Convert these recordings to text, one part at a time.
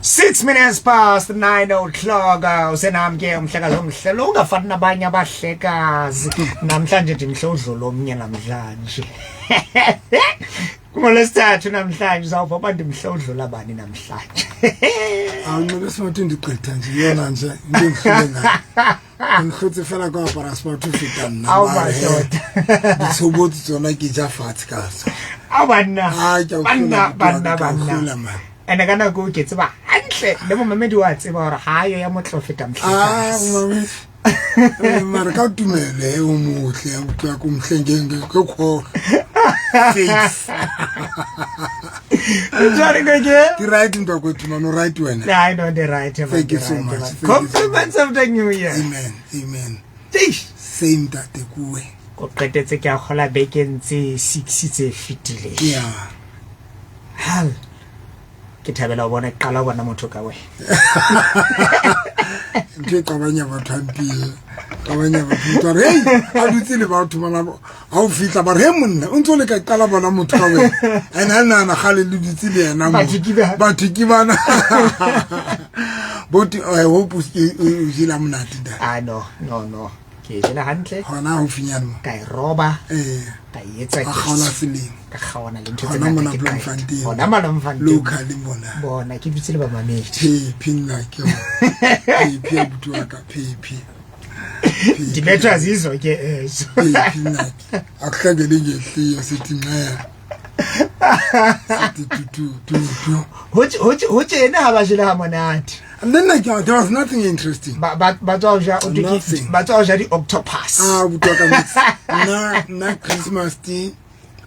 9:06 o'clock. Usenami ke umhlekazi omhle lo, ungafani nabanye abahlekazi. Namhlanje ndimhle udlula omnye. Namhlanje kungolwesithathu, namhlanje uzawuva uba ndimhle udlula bani namhlanje. Awunxibe smart, ndigqitha nje, iyona nje into engihlule ngayo. Ngihlotse fela ka apara smart ho feta nna. Ao, mare he, madoda. Ditshobotsi tsona ke ja fatshe ka tsona. Ao banna. Ai, ke a o banna hlola, banna ke a o banna hlola, man. Ene ka nako ke tseba hantle le momamedi wa tseba gore ga yo ya motlo feta Ah, mohlekazi. mamedi. Mara ka tumelo e o motle ya utlwa ko mohleng ke kgolo. Faith. Jwale ke Ke right, ntwa kwethu, man, o right wena. I know the right man, Thank you the so right, much. man. Thank you so Compliments of the new year. Amen. Amen. Eish. Same, tate kuwe. Ko qetetse ke a kgola bekeng tse six tse fetileng. Hal ke thabela ho bona, ke qala ho bona motho ka wena. Ntho e qabanya batho hampe, qabanya batho. Motho a re, "Hei," a dutse le batho bana, ha o fihla ba re, "He monna, o ntse o le ka qala bona motho ka wena." And a nahana kgale le dutse le yena moo. Batho ke ba- Batho ke bana. But I hope o jela monate da. Ah, no, no, no, ke e jela hantle. Hona haufinyane mo. Ka e roba. Ka e etsa. Ka kgaola selemo. Ka kgaona le ntho tse Hona ngata mona ke qeta. Bloemfontein. Hona Bloemfontein. Locally mona. Bona ke dutse le bamamedi. Phephi nna ke phephi ya buti wa ka, phephi. Ndibethwa zizo ke ezo. Phephi nnake, akuhlangene ngehliyo, sithi nxe, sithi tutu tutu. Ho tjena ha ba jele ha monate. And then, like, there was nothing interesting. Ba tswa ho ja o thwe Nothing. Ba tswa ho ja di-octopus. Ah, buti wa ka, mix. Nna Christmas day,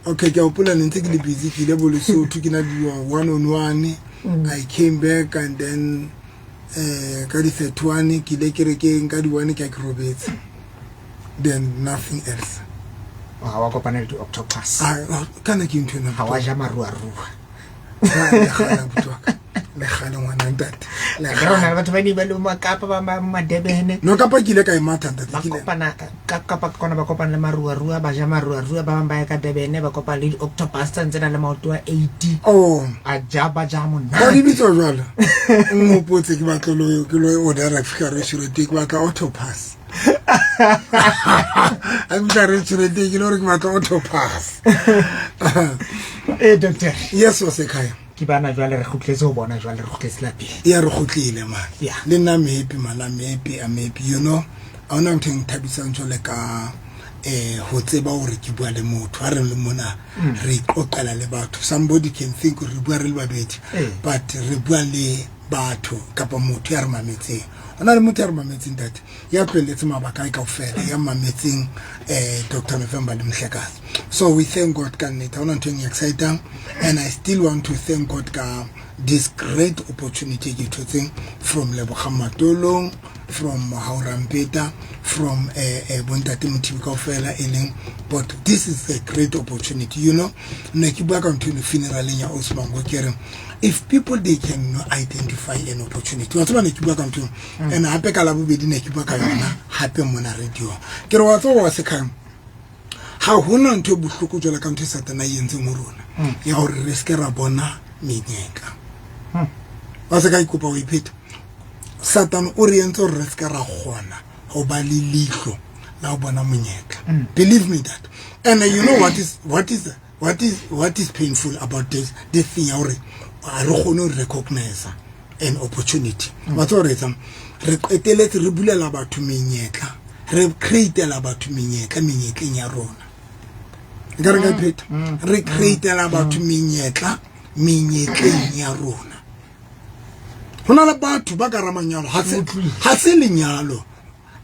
okay, ke a hopola ne ntse ke le busy, ke ile bo Lesotho, ke na di one on one. I came back and then ka di 31 ke ile kerekeng, ka di 1 ke a ke robetse, then nothing else. Ha wa kopana le di-octopus? Ah, oh, kana ke ntho ena. Ha wa ja maruarua? Lekgale, buti wa ka, lekgale, ngwana ntate. Akere ho na le batho ba ne ba le Makapa, ba Madebene. No, Kapa ke ile ka e matha, ntate. Ba Ke ile kopana ka Kapa ke kona, ba kopana le maruarua, ba ja maruarua. Ba bang ba ya ka Durban, ba kopana le di-octopus tsa ntse na le maoto a 80. Oh. A ja, ba ja Ba di monate. bitswa jwalo. O nghopotse, ke batla ke lo order fika restaurant, ke batla octopus. A fihla restaurant, ke le hore ke batla octopus. Doctor. Yes, wa sekhaya. Ke bana jwale re kgutletse ho bona, jwale re kgutletse lapeng. Ya, re kgutlile, man. Le nna I'm happy, man, I'm happy, I'm happy. Ha hona ntho e nthabisang jwale ka ho tseba hore ke bua le motho. Ha re le mona re iqoqela le batho, somebody can think re bua re le babedi, but re bua le batho kapa motho ya re mametseng. Ho na le motho ya re mametseng, ntate, ya tlohelletse mabaka a kaofela, ya mametseng Dr November le Mohlekazi. So we thank God ka nnete. Ha hona ntho e exciting, and I still want to thank God ka this great opportunity e ke e thotseng from Lebogang Matolong, from Haurampeta, from bontate Mothibi kaofela e leng. But this is a great opportunity. Ne ke bua ka ntho eno funeraleng ya Osmango, ke re if people, they can identify an opportunity. Wa tseba, ne ke bua ka ntho eno, and hape ka Labobedi ne ke bua ka yona hape mona radio. Ke re, wa tseba, wa sekhang, ha hona ntho e bohloko jwalo ka ntho e Satana e entseng ho rona ya hore re seke ra bona menyetla. Wa se ka ikopa ho ipheta, Satane o re entse hore re seke ra kgona ho ba le leihlo la ho bona monyetla. Believe me that. And you know what is painful about this thing ya hore ha re kgone ho recognize an opportunity? Wa tseba re etsang? Re qeteletse re bulela batho menyetla, re createla batho menyetla menyetleng ya rona. Nka re ka pheta, re createla batho menyetla menyetleng ya rona. Ho na le batho ba ka manyalo, ha se lenyalo.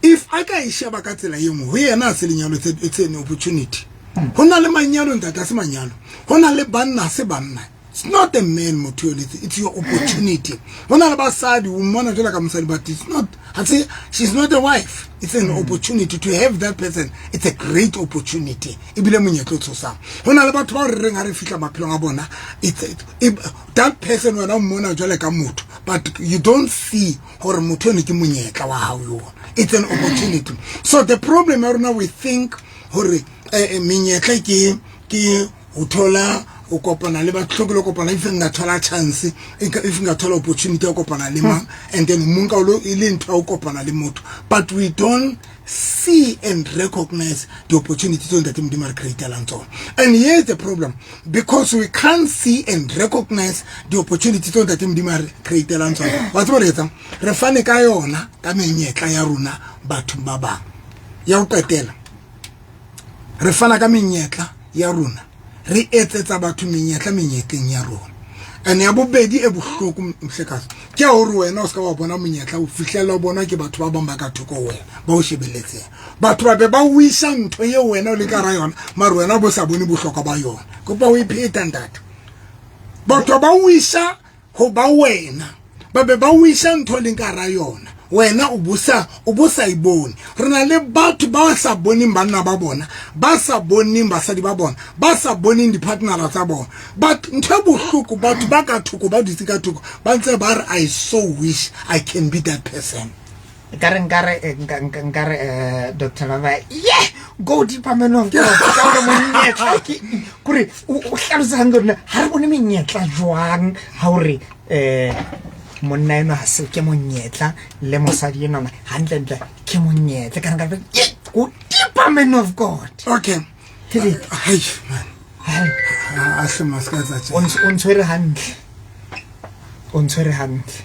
If a ka e sheba ka tsela e nngwe, ho yena ha se lenyalo, it's an opportunity. Ho na le manyalo, ntate, ha se manyalo. Ho na le banna, ha se banna. It's not a man, motho eo, it's your opportunity. Ho na le basadi, o mmona jwalo ka mosadi, but it's not, ha se, she's not a wife. It's an opportunity to have that person. It's a great opportunity, ebile monyetla o tshosang. Ho na le batho bao re reng ha re fihla maphelong a bona, that person, wena o mmona jwale ka motho, but you don't see hore motho eno ke monyetla wa hao yona. It's an opportunity. So the problem ya rona, we think hore menyetla ke ho thola O kopana le batho, tlhoke le kopana. If nka thola chance, if nka thola opportunity ya ho kopana le mang, and then monka o lo e le ntho ya ho kopana le motho, but we don't see and recognize the opportunity tseo Ntate Modimo a re createlang tsona. And here's the problem: because we can't see and recognize the opportunity tseo Ntate Modimo a re createlang tsona, wa tseba re etsang? Re fane ka yona, ka menyetla ya rona bathong ba bang. Ya ho qetela, re fana ka menyetla ya rona, re etsetsa batho menyetla menyetleng ya rona. And ya bobedi e bohloko, mohlekase, ke ya hore wena o se ka wa bona monyetla o fihlella o bona ke batho ba bang ba ka thoko ho wena, ba o shebelletseng. Batho ba be ba wisa ntho eo wena o le ka hara yona, mare wena bo sa bone bohlokwa ba yona. Kopa o ipheta, ntate. Batho ba wisa ho ba wena, ba be ba wisa ntho e leng ka hara yona, wena o bo sa e bone. Re na le batho ba sa boneng banna ba bona, ba sa boneng basadi ba bona, ba sa boneng di-partnera tsa bona. But ntho e bohloko, batho ba ka thoko, ba dutse ka thoko, ba ntse ba re, "I so wish I can be that person." Nkare Dr. Mama, yeah, go deeper, man of God, ka hore monyetla ke kore o hlalosa hantle hore na ha re bone menyetla jwang, ha hore monna eno ha se ke monyetla, le mosadi enwana hantle-ntle ke monyetla. Ka re nka yeah, go deeper, man of God. Okay. Ke Hai man. Hai. A hloma se ka tsa tje. O ntshwere hantle, o ntshwere hantle.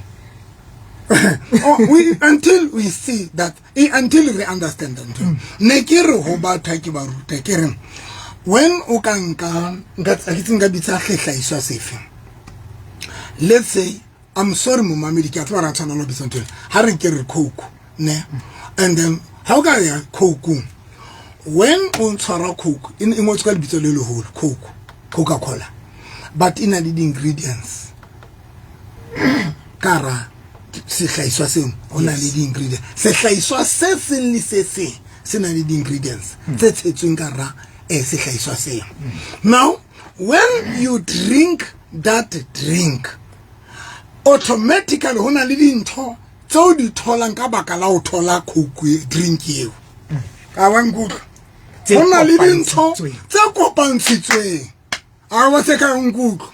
Oh, we, until we see that, until we understand that ntho ne ke re ho batho ha ke ba ruta, ke re when o ka nka ke tse nka bitsa hlahiswa sefe, let's say, I'm sorry momamedi, ke a tseba ra tshwana le ho bitsa ntho ena. Ha re ke re Coke ne, and then ha o ka ya Coke, when o tshwara Coke, e ngotswe ka lebitso le leholo, Coke, Coca Cola, but e na le di-ingredients ka hara sehlahiswa seo. Ho na le di-ingredients. Sehlahiswa se seng le se seng se na le di-ingredients tse tshetsweng ka hara sehlahiswa seo. Now when you drink that drink, automatically ho na le dintho tseo di tholang ka baka la ho thola Coke drink eo. Ka wa nkutlwa? Tse Ho na le dintho kopantshitsweng. tse kopantshitsweng. A wa se ka nkutlwa?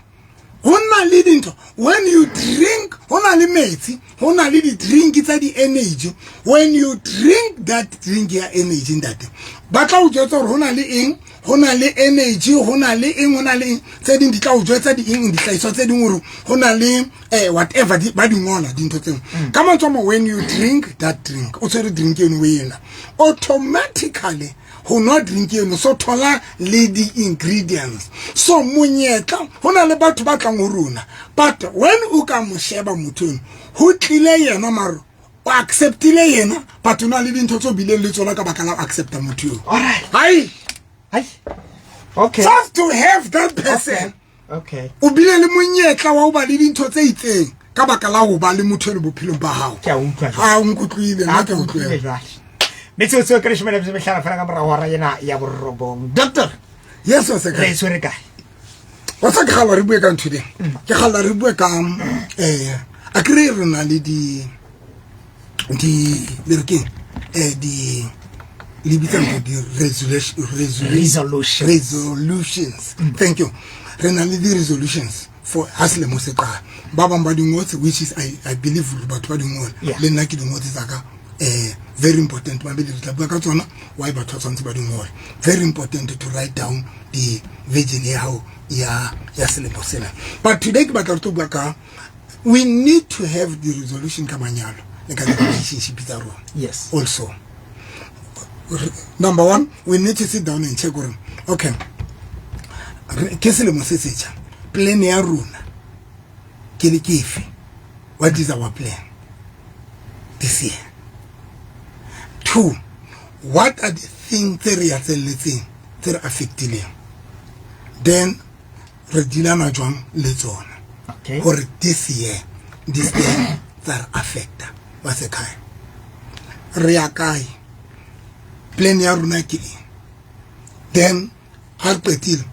Ho na le dintho when you drink, ho na le metsi, ho na le di-drink tsa di-energy. When you drink that drink ya energy, ntate, ba tla o jwetsa hore ho na le eng, ho na le energy, ho na le eng, ho na le eng. Tse ding di tla o jwetsa di eng, dihlahiswa tse ding, hore ho na le whatever ba di ngola dintho tseo. Ka mantswe a mang, when you drink that drink, o tshwere drink eno, o ena automatically ho nwa drink eno, so thola le di-ingredients. So monyetla, ho na le batho ba tlang ho rona, but when o ka mo sheba motho eno, ho tlile yena, mare o acceptile yena, but o na le dintho tse o bileng le tsona ka baka la ho accepta motho eo. Alright. Hai. Hai, okay. Just to have that person, o bile le monyetla wa ho ba le dintho tse itseng ka baka la ho ba le motho eno bophelong ba hao. Ke a utlwa jwale. A o nkutlwile? Nna ke a utlwile. utlwela. Jwale metsotso ke 15 fela ka morago hora ena ya 9, doctor. Yes, wa seka. Re e tshwere kae? Wa tsa, ke gala re bue ka ntho ding, ke gala re bue ka a kry re na le di le re keng, di le bitsa ntho di resolution. Resolutions. Resolutions, thank you. Re na le di resolutions for ha selemo se qala. Ba bang ba di ngotse, which is I believe hore batho ba di ngola. Le nna ke di ngotse tsaka. Very important, mabedi re tla bua ka tsona, why batho ba tshwanetse ba di ngole. Very important to write down the vision ya hao ya selemo sena. But today ke batla re tlo bua ka, we need to have the resolution ka manyalo le ka di-relationship tsa rona. Also, number one, we need to sit down and check gore, okay, ke selemo se setjha, plan ya rona ke le ke efe? What is our plan this year? Two, what are the things tse re ya tselletseng, tse re affectileng? Then re dealana jwang le tsona hore this year this thing tsa re affecta? Wa sekhaya, re ya kae? Plan ya rona ke eng? Then ha re qetile,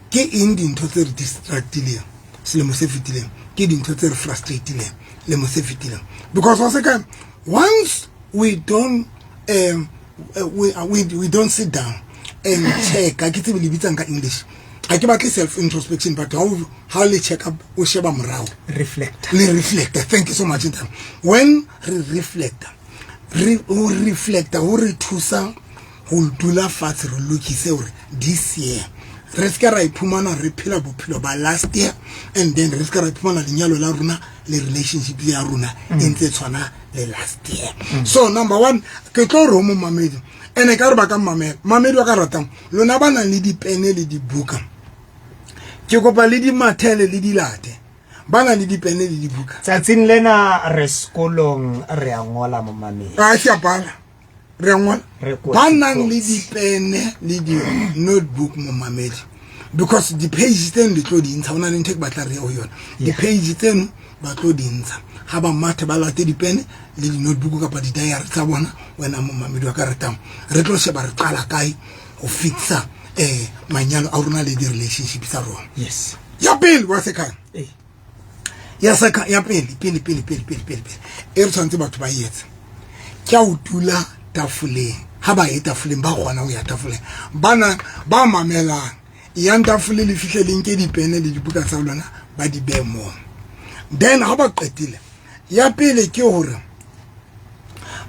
ke eng dintho tse re distractileng selemo se fetileng? Ke dintho tse re frustratileng lemo se fetileng? Because wa seka, once we don't we don't sit down and check, ha ke tsebe le bitsang ka English, Ga ke batle self introspection, but ha le check up, o sheba morao. Reflect. Le reflecta. Thank you so much, ntate. When re reflecta, re o reflecta ho re thusa ho dula fatshe, re lokise hore this year re se ka ra iphumana re phela bophelo ba last year, and then re se ka ra iphumana lenyalo la rona le relationship ya rona e ntse tshwana le last year. So number one, ke tlo re ho momamedi, ene ka re ba ka mmamela, mamedi wa ka ratang lona ba nang le dipene le dibuka, ke kopa le di mathele le di late, ba nang le dipene le dibuka. Tsatsing lena re sekolong, re a ngola, momamedi. A siapala, re a ngola. Re kotsi, Ba nang le kotsi. dipene le di-notebook, momamedi, because di-page tseno di tlo di ntsha. Ho na le ntho e ke batla re ye ho yona. Di-page tseno ba tlo di ntsha ga ba mathe, ba late dipene le di-notebook kapa di-diary tsa bona. Wena momamedi wa ka ratang, re tlo sheba re qala kae ho fixa manyalo a rona le di-relationship tsa rona. Ya pele wa sekhaya, ya seka ya pele pele pele pele pele pele pele e re tshwanetse batho ba etse ke a o dula tafoleng. Ha ba ye tafoleng, ba kgona ho ya tafoleng, bana ba mamelang, yang tafole, le fihle le nke dipene le dibuka tsa lona, ba di behe moo. Then ha ba qetile, ya pele ke hore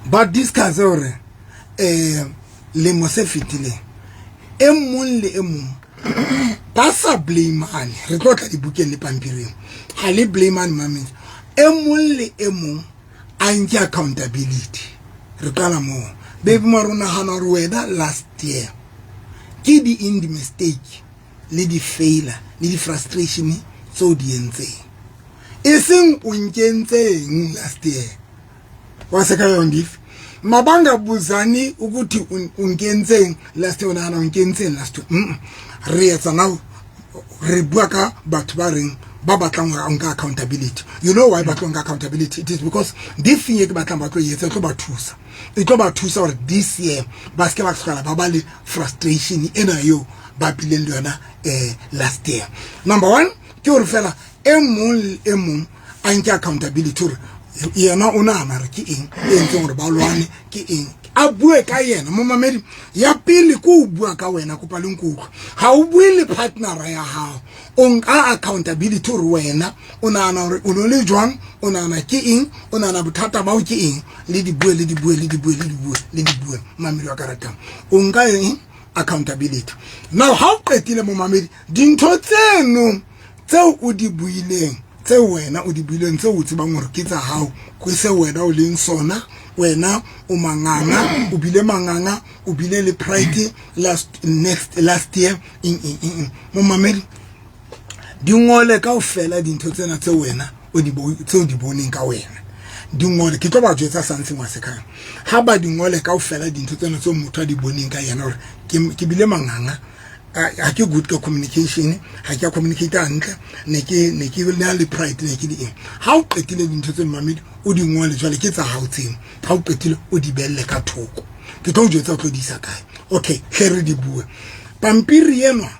ba discuss hore lemo se fetileng, e mong le e mong, ba sa blameane. Re tlo tla dibukeng le pampiring, ha le blameane mameng, e mong le e mong a nke accountability. Re qala moo. Baby, mara o nahana hore wena last year ke di in di-mistake le di-failure le di-frustration tseo di entseng, e seng o nkentseng last year wa se ka yona dife. Mabangabuzani ukuthi unkentseng last year, o nahana o nkentseng last year. Re etsa now, re bua ka batho ba reng ba batlang hore nka accountability. You know why ba tlo nka accountability? It is because this thing e ke batlang ba tlo etsa e tlo ba thusa, e tlo ba thusa hore this year ba se ke ba hlola ba ba le frustration ena eo ba bileng le yona last year. Number one ke hore fela e mong le e mong a nke accountability, hore yena o nahana re ke eng e entseng hore ba lwane, ke eng, a bue ka yena. Momamedi, ya pele ke o bua ka wena. Kopa le nkutlwa, ha o bue le partnera ya hao, o nka accountability hore wena o nahana hore o no le jwang, o nahana ke eng, o nahana bothata bao ke eng. Le di bue, le di bue, le di bue, le di bue, le di bue. Mamedi wa ka ratang, o nka eng? Accountability. Now ha o qetile, momamedi, dintho tseno tseo o di buileng, tseo wena o di buileng, tseo o tsebang hore ke tsa hao, ke se wena o leng sona, wena o manganga, o bile manganga, o bile le pride last next last year, eng eng eng, momamedi, di ngole kaofela dintho tsena tse wena o di tseo di boneng ka wena, di ngole. Ke tlo ba jwetsa something wa sekhaya. Ha ba di ngole kaofela dintho tsena tseo motho a di boneng ka yena, hore ke bile manganga, ha ke good ka communication, ha ke a communicate hantle, ne ke na le pride, ne ke di eng. Ha o qetile dintho tse, mamedi, o di ngole jwale, ke tsa hao tseno. Ha o qetile, o di belle ka thoko. Ke tlo o jwetsa o tlo di isa kae. Okay, hle re di bue. Pampiri enwa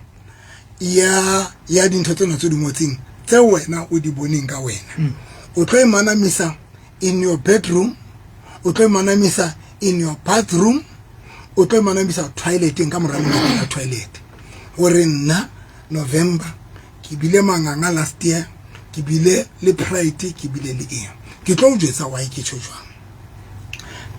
ya dintho tsena tse di ngotseng, tse wena o di boneng ka wena, o tlo e manamisa in your bedroom, o tlo e manamisa in your bathroom, o tlo e manamisa toileteng, ka mora lemati la toilet, hore nna November ke bile manganga last year, ke bile le pride, ke bile le eng. Ke tlo o jwetsa why ke tjho jwang.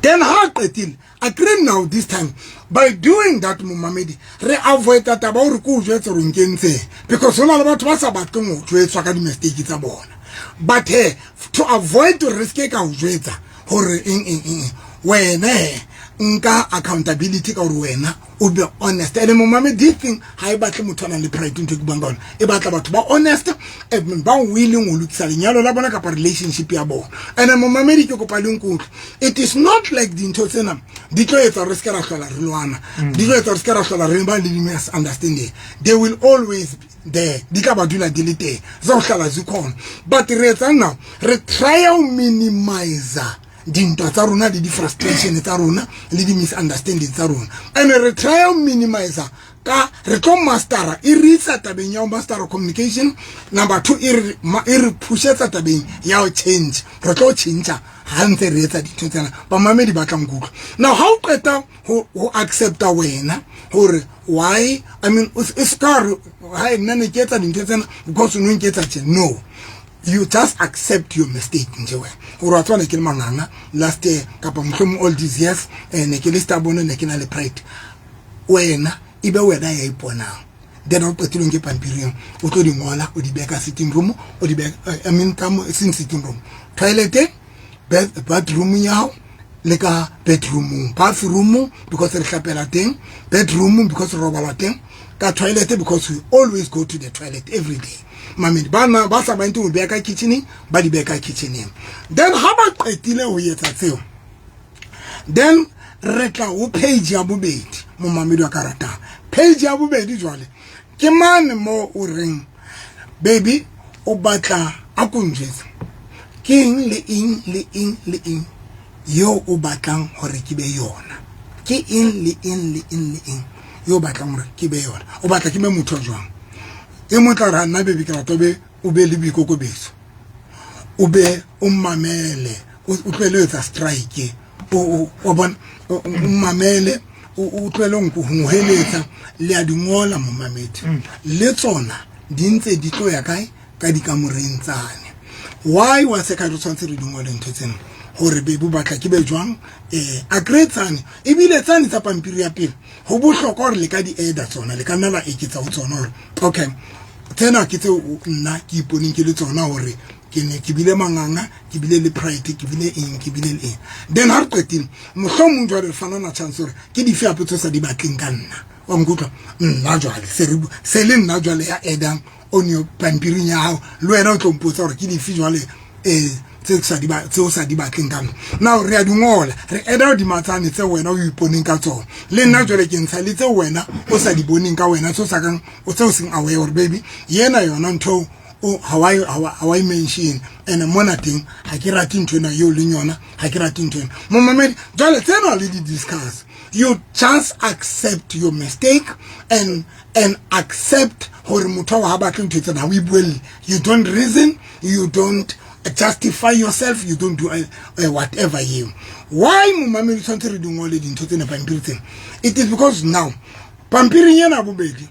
Then ha qetile, agree. Now this time, by doing that, momamedi, re avoida taba hore ke o jwetse hore nkentseng, because ho na le batho ba sa batleng ho jwetswa ka di-mistake tsa bona. But he, to avoid hore re seke ka o jwetsa hore eng eng eng, wena he nka accountability ka hore wena o be honest. And momamedi, this thing ha e batle motho a nang le pride. Ntho e ke buang ka yona e batla batho ba honest and ba willing ho lokisa lenyalo la bona kapa relationship ya bona. And momamedi, ke kopa le nkutlwe, it is not like dintho tsena di tlo etsa re se ke ra hlola re lwana, di tlo etsa re se ke ra hlola re ba le di-misunderstanding. They will always be there, di tla ba dula di le teng, zohlala zikhona. But re etsang now? Re try ho minimize dintwa tsa rona le di-frustration tsa rona le di-misunderstanding tsa rona, and re try ho minimize ka re tlo mastera. E re isa tabeng ya ho mastera communication. Number two, e re pushetsa tabeng ya ho change. Re tlo change. Ha ntse re etsa dintho tsena, bamamedi ba tla nkutlwa. Now ha o qeta ho accepta wena hore why, I mean, o ska re ha nna ne ke etsa dintho tsena because o no nketsa tje. No, you just accept your mistake nje wena, gore wa tswana ke le manganga last year kapa mohlomong all these years, ne ke le stubborn, ne ke na le pride. Wena e be wena ya iponang. Then o qetileng ke pampiring, o tlo di ngola, o di beha ka sitting room, o di beha, I mean, ka mo seng sitting room, toilet, bathroom ya hao, le ka bedroomong, bathroom because re hlapela teng, bedroom because re robala teng, ka toilet because we always go to the toilet every day. Mamedi bana ba sa banteng ho beha ka kitcheneng, ba di beha ka kitcheneng. Then ha ba qetile ho etsa tseo, then re tla ho page ya bobedi. Momamedi wa ka ratang, page ya bobedi jwale ke mane mo o reng, baby, o batla a ko njwetse ke eng le eng le eng le eng yo o batlang hore ke be yona, ke eng le eng le eng le eng yo o batlang hore ke be yona. O batla ke be motho jwang? E mong tla re, nna baby, ke rata o be le boikokobetso, o be o mmamele, o tlohele ho etsa strike, o bona, o mmamele, o tlohele ho nkuheletsa. Le a di ngola, momamedi, le tsona di ntse di tlo ya kae ka dikamoreng tsane. Why wa se ka re tshwanetse re di ngole ntho tsena, hore baby o batla ke be jwang? Agree tsane, ebile tsane tsa pampiri ya pele, ho bohlokwa hore le ka di eda tsona, le ka nna la eketsa ho tsona hore okay, tsena ke tseo nna ke iponeng ke le tsona, hore ke ne ke bile manganga, ke bile le pride, ke bile eng, ke bile le eng. Then ha re qetile, mohlomong jwale re fanana chance hore ke dife hape tse sa di batleng ka nna. Wa nkutlwa? Nna jwale se le nna jwale ya edang on your pampiring ya hao, le wena o tlo mpotsa hore ke dife jwale tse o sa di batleng ka nna. Now re a di ngola, re eda hodima tsane tse wena o iponeng ka tsona, le nna jwale ke ntsha le tse wena o sa di boneng ka wena, tse o sa kang, tse o seng aware hore baby yena yona ntho o ha wa mention. And mona teng ha ke rate ntho ena eo leng yona, ha ke rate ntho ena. Momamedi, jwale tsena le di discuss. You just accept your mistake and accept hore motho wa ha batle ntho tsena, ha o ibuelle. You don't reason, you don't justify yourself, you don't do whatever you. Why, momamedi, tshwanetse re di ngole dintho tsena pampiri tsena? It is because now pampiring ena bobedi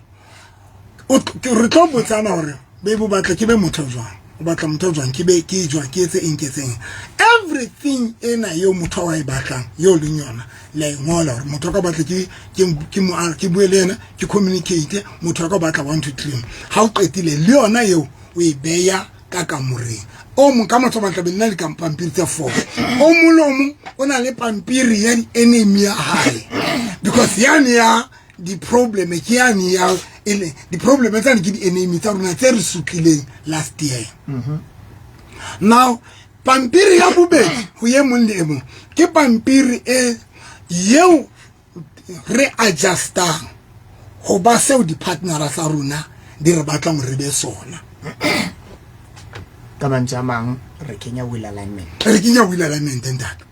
re tlo botsana hore baby o batla ke be motho jwang, o batla motho jwang, ke be ke jwang, ke etse eng, ke etse eng. Everything ena eo motho wa e batlang, eo leng yona, le a e ngola, hore motho wa ka batla ke bue le yena, ke communicate, motho wa ka batla 1 2 3. Ha o qetile le yona eo, o e beya ka kamoreng. O mong ka matsoho tla be nna le pampiri tse four. O mong le o mong o na le pampiri ya di-enemy ya hae, because yane ya di-problem ke yane ya ele di-problem tsane, ke di-enemy tsa rona tse re sutlileng last year. Now pampiri ya bobedi ho ye mong le e mong ke pampiri e yeo re adjustang ho ba seo di-partnera tsa rona di re batlang re be sona. Ka mantswe a mang, re kenya wheel alignment. Re kenya wheel alignment, ntate,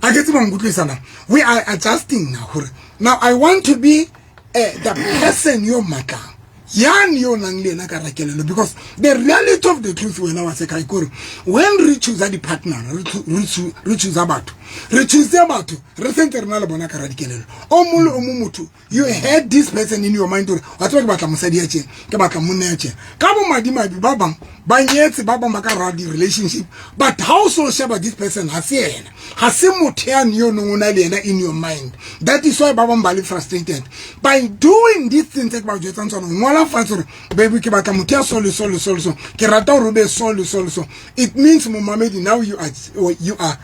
a ke tseba nkutlwisana. We are adjusting now hore now I want to be the person yo matlang yane yo nang le yena ka rakelelo, because the reality of the truth, wena wa sekai, kore when re choose di-partner, re choose batho, re choose batho re sentse re na le bona ka radikelelo. O mong le o mong motho, you had this person in your mind hore wa tseba ke batla mosadi ya tjena, ke batla monna ya tjena. Ka bomadimabe, ba bang ba nyetse, ba bang ba ka ra di-relationship, but ha o so sheba this person, ha se yena, ha se motho yane yo neng o na le yena in your mind. That is why ba bang ba le frustrated. By doing these things tse ke ba jwetsang tsona, ngola fatshe hore baby, ke batla motho ya so le so le so le so, ke rata hore o be so le so le so. It means, momamedi, now you are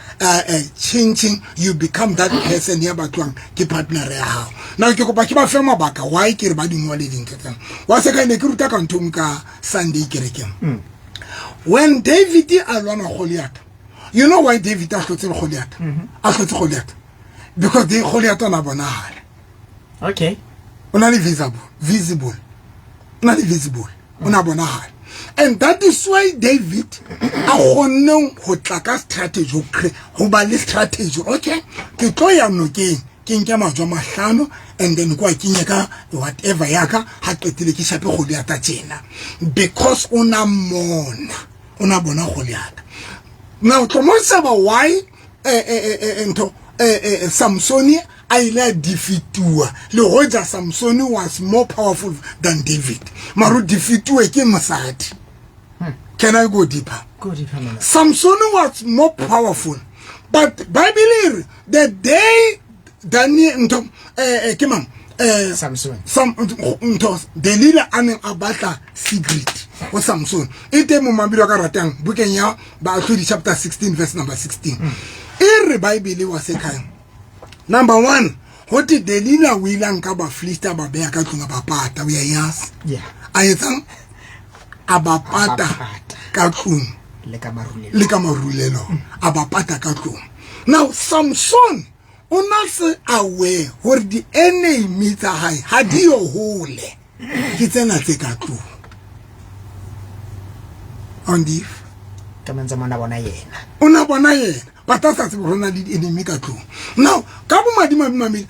changing, you become that person ya batlwang ke partner ya hao. Now ke kopa ke ba fe mabaka why ke re ba di ngole dintho tsena. Wa se ka ne ke ruta ka nthong ka Sunday kerekeng, when David a lwana Goliath. You know why David a hlotse Goliath? A hlotse Goliath because the Goliath ona bonahala. O na le visible, o na le visible, o na bonahala. And that is why David a kgonneng ho tla ka strategy, ho ba le strategy. Okay, ke tlo ya nokeng, ke nke majwa mahlano, and then kwa kenye ka whatever yaka, ha qetile ke shape Goliath tjena, because o na mona, o na bona Goliath. Now tlo mo sheba why. Ntho Samsoni a ile a defeatuwa, le hoja Samsoni was more powerful than David, mara o defeatuwe ke mosadi. Can I go deeper? Go deeper, man. Samson was more powerful, but Bible e re the day Daniel ntho ke mang, Samson. Sam ntho Delila a neng a batla secret go Samson, e teng mo mabilo ka ratang bukeng ya Baahlodi chapter 16 verse number 16. E re Bible wa sekhaya number 1 ho te Delila o ile a nka Bafilista, ba beha ka tlung, a ba pata. O ya yas a etsang, a ba pata pata. Ka tlung le ka marulelo. Le ka marulelo, a ba pata ka tlung. Now Samson o na se aware gore di-enemy tsa hae ha di yo hole, ke tsena tse ka tlung on if Ka mantse mona bona yena. O na bona yena, but a sa tsebe gore na le di-enemy ka tlung. Now ka bomadimabe, mamedi,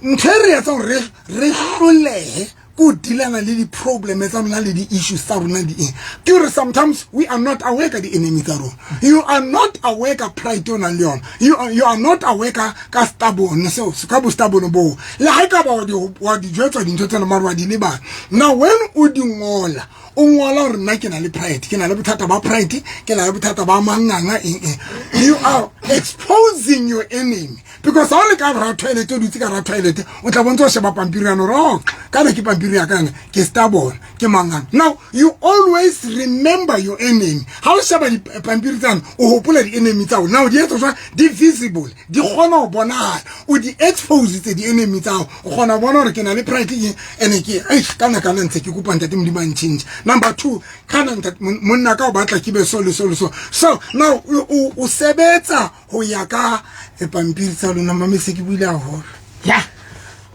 ntho e re etsang gore re hlolehe ke ho dealana le di-problem tsa rona le di-issues tsa rona di eng, ke gore sometimes we are not aware ka di-enemy tsa rona. You are not aware ka pride o nang le yona. You are not aware ka stubborn seo, ka bo stubborn boo. Le ha e ka ba wa di jwetswa dintho tsena, mare wa di lebala. Now when o di ngola, o ngola gore nna ke na le pride, ke na le bothata ba pride, ke na le bothata ba manganga, eng eng, you are exposing your enemy, because ha o le ka ra toilet, o dutse ka ra toilet, o tla bontse o sheba pampiri yana gore, oh, kana ke pampiri ya kana, ke stubborn, ke manganga. Now you always remember your enemy. Ha o sheba dipampiri tsana, o hopola di-enemy tsa hao. Now di etsa jwang? Di visible, di kgona ho bonahala. O di expose tse di-enemy tsa hao, o kgona ho bona gore ke na le pride ke ene ke eish, kana ntse ke kopa ntate Modimo a ntšhentšhe. Number two, kana ntate monna ka o batla ke be so le so le so. So now o sebetsa ho ya ka pampiri tsa lona. Mame, se ke buile haholo. Ya,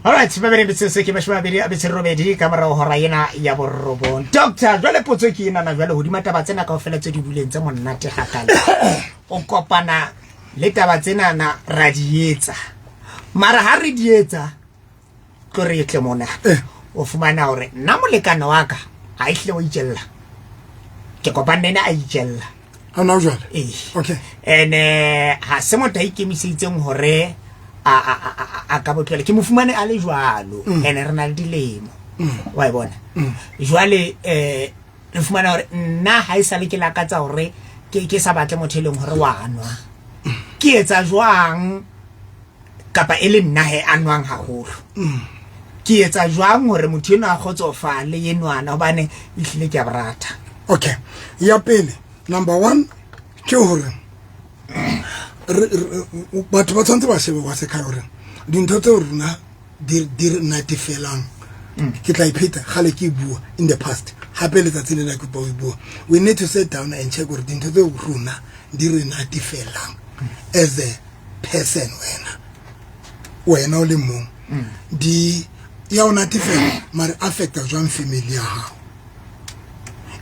alright, babedi metsotso ke 28 ka morago hora ena ya 9. Doctor, jwale potso ke enana jwale hodima taba tsena kaofela tse di buleng tse monate gakale, o kopana le taba tsenana, ra di etsa, mara ha re di etsa, tlo re tle mona, o fumana hore nna molekane wa ka ha e hlile o itjella, ke kopane le ena a itjella. Ha na jwale? Ee. Okay. Ene ha se motho a ikemiseditseng hore a ka botlwele, ke mo fumane a le jwalo, ene re na le dilemo, wa e bona. Jwale re fumana hore nna ha e sale ke lakatsa hore ke sa batle motho e leng hore wa nwa, ke etsa jwang? Kapa e le nna he a nwang haholo, ke etsa jwang hore motho enwa a kgotsofale enwana, hobane ehlile ke a borata? Okay, ya pele, number one, ke hore batho ba tshwanetse ba shebe wa sekhaya hore dintho tseo rona di re natefelang. Ke tla ipheta gale ke e bua in the past, hape letsatsi le la ke kopa o e bua. We need to sit down and check gore dintho tseo rona di re natefelang as a person, wena o le mong, di ya o natefela, mare affecta jwang family ya hao,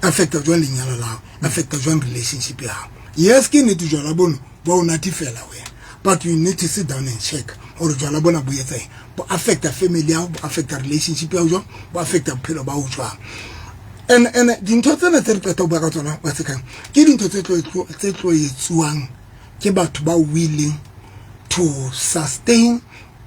affecta jwang lenyalo la hao, affecta jwang relationship ya hao. Yes, ke nnete jwala bono ba o natefela wena, but you need to sit down and check gore jwala bona bo etsa eng, bo affecta family ya hao, bo affecta relationship ya hao jwang, bo affecta bophelo ba hao jwang. And dintho tsena tse re qeta ho bua ka tsona wa sekang, ke dintho tse tlo etsuwang ke batho ba willing to sustain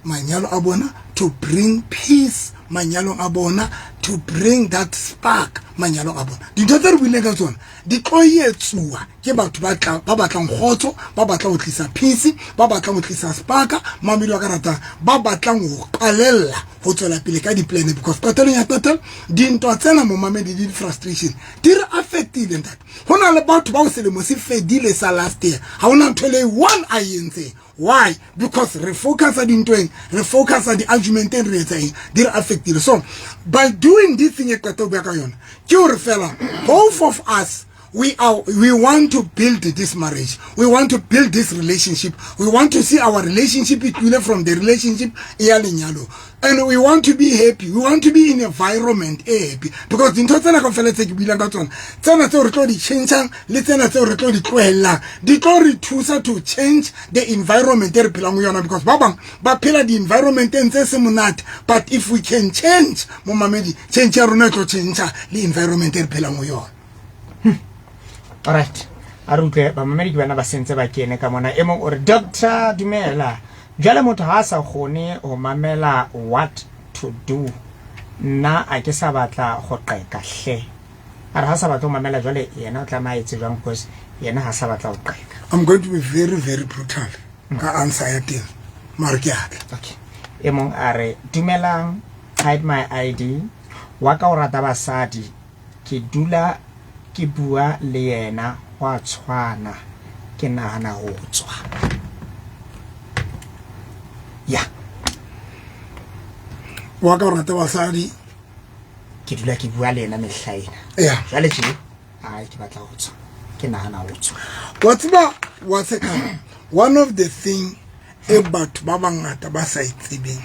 manyalo a bona, to bring peace manyalong a bona, to bring that spark manyalong a bona. Dintho tse re buileng ka tsona di tlo etsuwa ke batho ba batlang kgotso, ba batlang ho tlisa peace, ba batlang ho tlisa spark mamedi wa ka ratang, ba batlang ho qalella ho tswela pele ka di-plan, because qetelong ya qetelo dintwa tsena, momamedi, le di-frustration di re affectile. Ntate, ho na le batho bao selemo se fedile sa last year, ha hona ntho le one a e entseng. Why? Because re focusa dintweng, re focusa di-argumenteng, re etsa eng, di re affectile. So by doing this thing e qeta ho bua ka yona, ke hore fela both of us, we want to build this marriage, we want to build this relationship, we want to see our relationship e tlwile from the relationship ya lenyalo, and we want to be happy, we want to be in environment e happy, because dintho tsena kaofela tse ke builang ka tsona tsena, tseo re tlo di changeng le tsena tseo re tlo di tlohellang, di tlo re thusa to change the environment e re phelang ho yona, because ba bang ba phela di-environmenteng tse se monate. But if we can change, momamedi, change ya rona e tlo change le environment e re phelang ho yona. Alright. A re utlwe bamamedi ke bana ba sentse ba kene ka mona. E mong o re, "Doctor, dumela. Jwale motho ha a sa kgone ho mamela, what to do? Nna a ke sa batla go qeka hle." A re ha sa batla ho mamela, jwale yena o tlameha a etse jwang, because yena ha sa batla ho qeka? I'm going to be very, very brutal ka answer ya teng, mare ke atla. Okay. E mong a re, "Dumelang, hide my ID. Wa ka o rata basadi, ke dula ke bua le yena, hwa tshwana, ke nahana ho tswa." Ya. Wa ka o rata basadi. Ke dula ke bua le yena mehla ena. Jwale tje, ai, ke batla ho tswa, ke nahana ho tswa. Wa tseba, wa tshekana, one of the thing e batho ba bangata ba sa e tsebeng,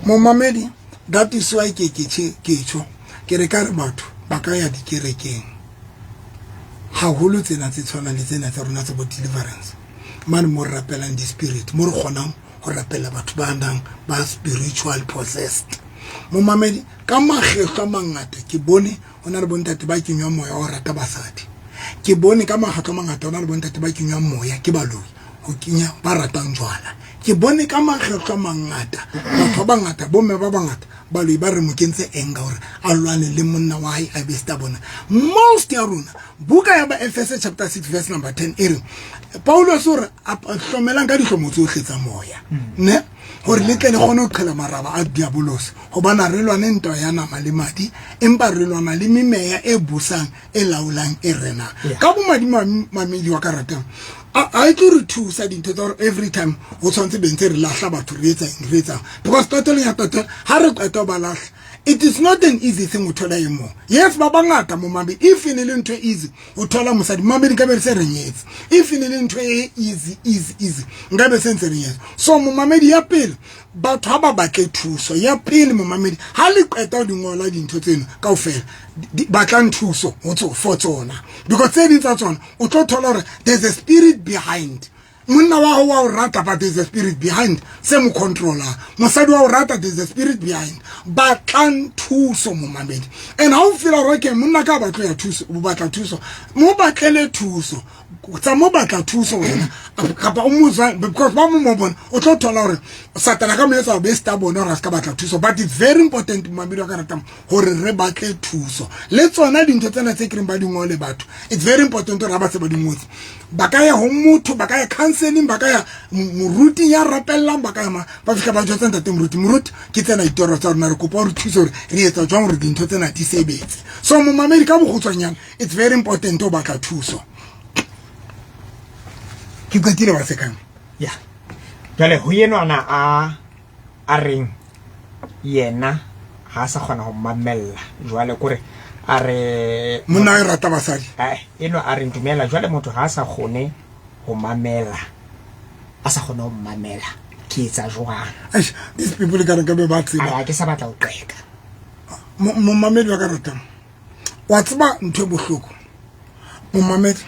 momamedi, that is why ke tjho ke re ka re batho ba ka ya dikerekeng haholo, tsena tse tshwanang le tsena tsa rona tsa bo deliverance mane, mo re rapelang di-spirit, mo re kgonang ho rapela batho ba nang ba spiritual possessed. Momamedi, ka makgetlo a mangata ke bone ho na le bontate ba kenywang moya wa ho rata basadi. Ke bone ka makgetlo a mangata ho na le bontate ba kenywang moya ke baloi ho kenya ba ratang jwala. Ke bone ka makgetlo a mangata batho ba bangata, bomme ba bangata, baloi ba re mo kentse anger hore a lwane le monna wa hae, a be stubborn. Most ya rona, buka ya ba Efese chapter 6 verse number 10 e re, Paulus o re, "Hlomelang ka dihlomo tsohle tsa moya ne, hore le tle le kgone ho qhela maraba a diabolos, hobane ha re lwane ntwa ya nama le madi, empa re lwana le memeya e busang, e laolang, e renang." Ka bomadi, mamedi wa ka ratang, a e tlo re thusa dintho tsa hore every time ho tshwanetse be ntse re lahla batho, re etsa eng, re etsang, because qetelong ya qetelo ha re qeta ho ba lahla, it is not an easy thing ho thola e mong. Yes, ba bangata, momamedi. If e ne le ntho e easy ho thola mosadi, momamedi, nkabe re se re nyetse. If e ne le ntho e easy, easy, easy, nkabe se ntse re nyetse. So momamedi, ya pele, batho ha ba batle thuso. Ya pele, momamedi, ha le qeta ho di ngola dintho tseno kaofela, batlang thuso ho for tsona, because tse ding tsa tsona o tlo thola hore there's a spirit behind. Monna wa hao wa o rata, but there's a spirit behind se mo controller. Mosadi wa o rata, there's a spirit behind. Batlang thuso, momamedi. And ha o feel hore okay, monna ka batlo ya thuso, o batla thuso, mo batlele thuso, tsa mo batla thuso wena kapa o mo, because ba mo bona, o tlo thola hore Satana ka mo etsa o be stubborn hore a se ka batla thuso. But it's very important, momamedi wa ka ratang, hore re batle thuso. Le tsona dintho tsena tse kereng ba di ngole batho, it's very important hore ha ba se ba di ngotse, ba ka ya ho motho, ba ka ya counseling, ba ka ya moruting ya rapellang, ba ka ya ba fihla ba jwetsa ntate moruti, "Moruti, ke tsena ditoro tsa rona, re kopa hore thuse hore re etsa jwang hore dintho tsena di sebetse." So momamedi, ka bokgutshwanyane, it's very important ho batla thuso. Ke qetile, wa sekang. Ya, jwale ho enwana a reng yena ha a sa kgona ho mamella jwale, kore a re Monna e rata basadi. Ai, eno a reng, "Dumela, jwale motho ha a sa kgone ho mamela, a sa kgone ho mamela, ke etsa jwang?" Eish, these people ka re ka be ba A tseba. re, "Ha ke sa batla ho qeka." Momamedi wa ka ratang, wa tseba ntho e bohloko, momamedi,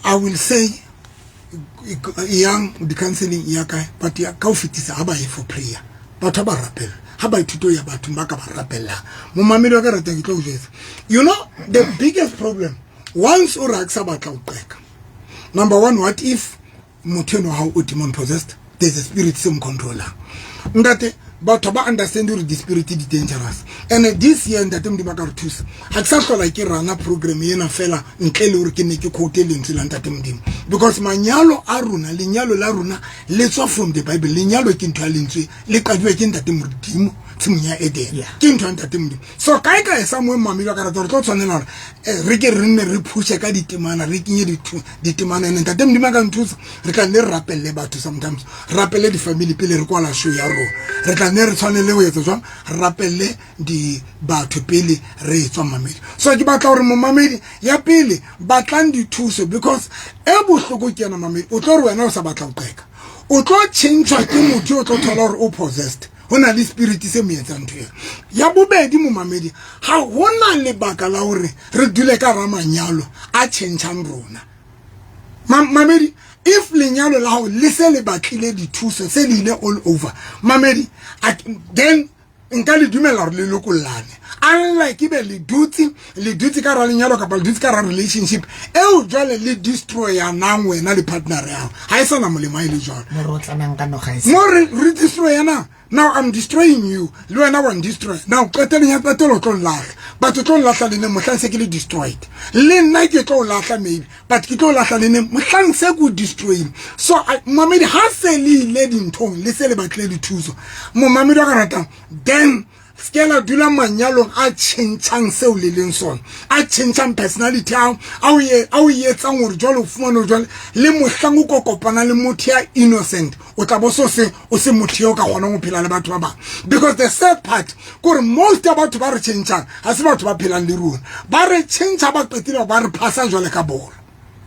I will say yang di-counseling ya kae, but ya ka ho fetisa, ha ba ye for prayer, batho ha ba rapella, ha ba ithuto ya bathong ba ka ba rapellang. Momamedi wa ka ratang, ke tlo o jwetsa, you know the biggest problem, once o re ha ke sa batla ho qeka, number one, what if motho eno hao o demon possessed? There's a spirit se mo controllang. Ntate, batho ba understand hore di-spirit di dangerous. And this year, ntate Modimo a ka re thusa, ha ke sa hlola ke rana program ena fela ntle le hore ke ne ke quote lentswe la ntate Modimo, because manyalo a rona, lenyalo la rona le tswa from the Bible. Lenyalo ke ntho ya lentswe, le qadiwe ke ntate Modimo tshimong ya Eden. Ke ntho ya ntate Modimo. So kae kae sa moe, mamedi wa ka rata, re tlo tshwanela hore re ke re nne re phushe ka ditemana, re kenye ditemana. Ene ntate Modimo a ka nthusa, re tla nne re rapelle batho, sometimes rapelle di-family pele re kwala show ya rona. Re tla nne re tshwanele ho etsa jwang? Re rapelle di batho pele re tswa, mamedi. So ke batla hore, momamedi, ya pele, batlang dithuso, because e bohloko ke yona, mamedi. O tlo re wena o sa batla ho qeka, o tlo tjhentjhwa ke motho, o tlo thola hore o possessed, ho na le spirit se mo etsang ntho ena. Ya bobedi, momamedi, ha hona lebaka la hore re dule ka hara manyalo a tjhentjhang rona. Mamedi, if lenyalo la hao le se le batlile dithuso, se le ile all over, mamedi, then Nka le dumela gore le lokollane, unlike be le dutse ka ra lenyalo kapa le dutse ka ra relationship eo jwale le destroyanang wena le partner ya ga e sana molemo a e le jalo. Mo re otlanang ka noga e se. Mo re destroyanang. Now I'm destroying you, le wena wa destroy. Now qetelong ya qetelo o tlo nlahla, but o tlo nlahla le neng? Mohlang se ke le destroyed. Le nna ke tlo o lahla maybe, but ke tlo o lahla le neng? Mohlang se ke o destroying. So momamedi, ha se le ile dinthong, le se le batlile dithuso, momamedi wa ka ratang, then se la dula manyalong a tšhentšhang seo le leng sona, a tšhentšhang personality ao a o etsang gore jwale o fumane gore jwale le mohlang o ko kopana le motho ya innocent, o tla bo so se o se motho yo o ka kgonang go phela le batho ba bangwe. Because the sad part kore most ya batho ba re tšhentšhang ga se batho ba phelang le rona. Ba re tšhentšha, ba qetile ba re phasa jwale ka bolo.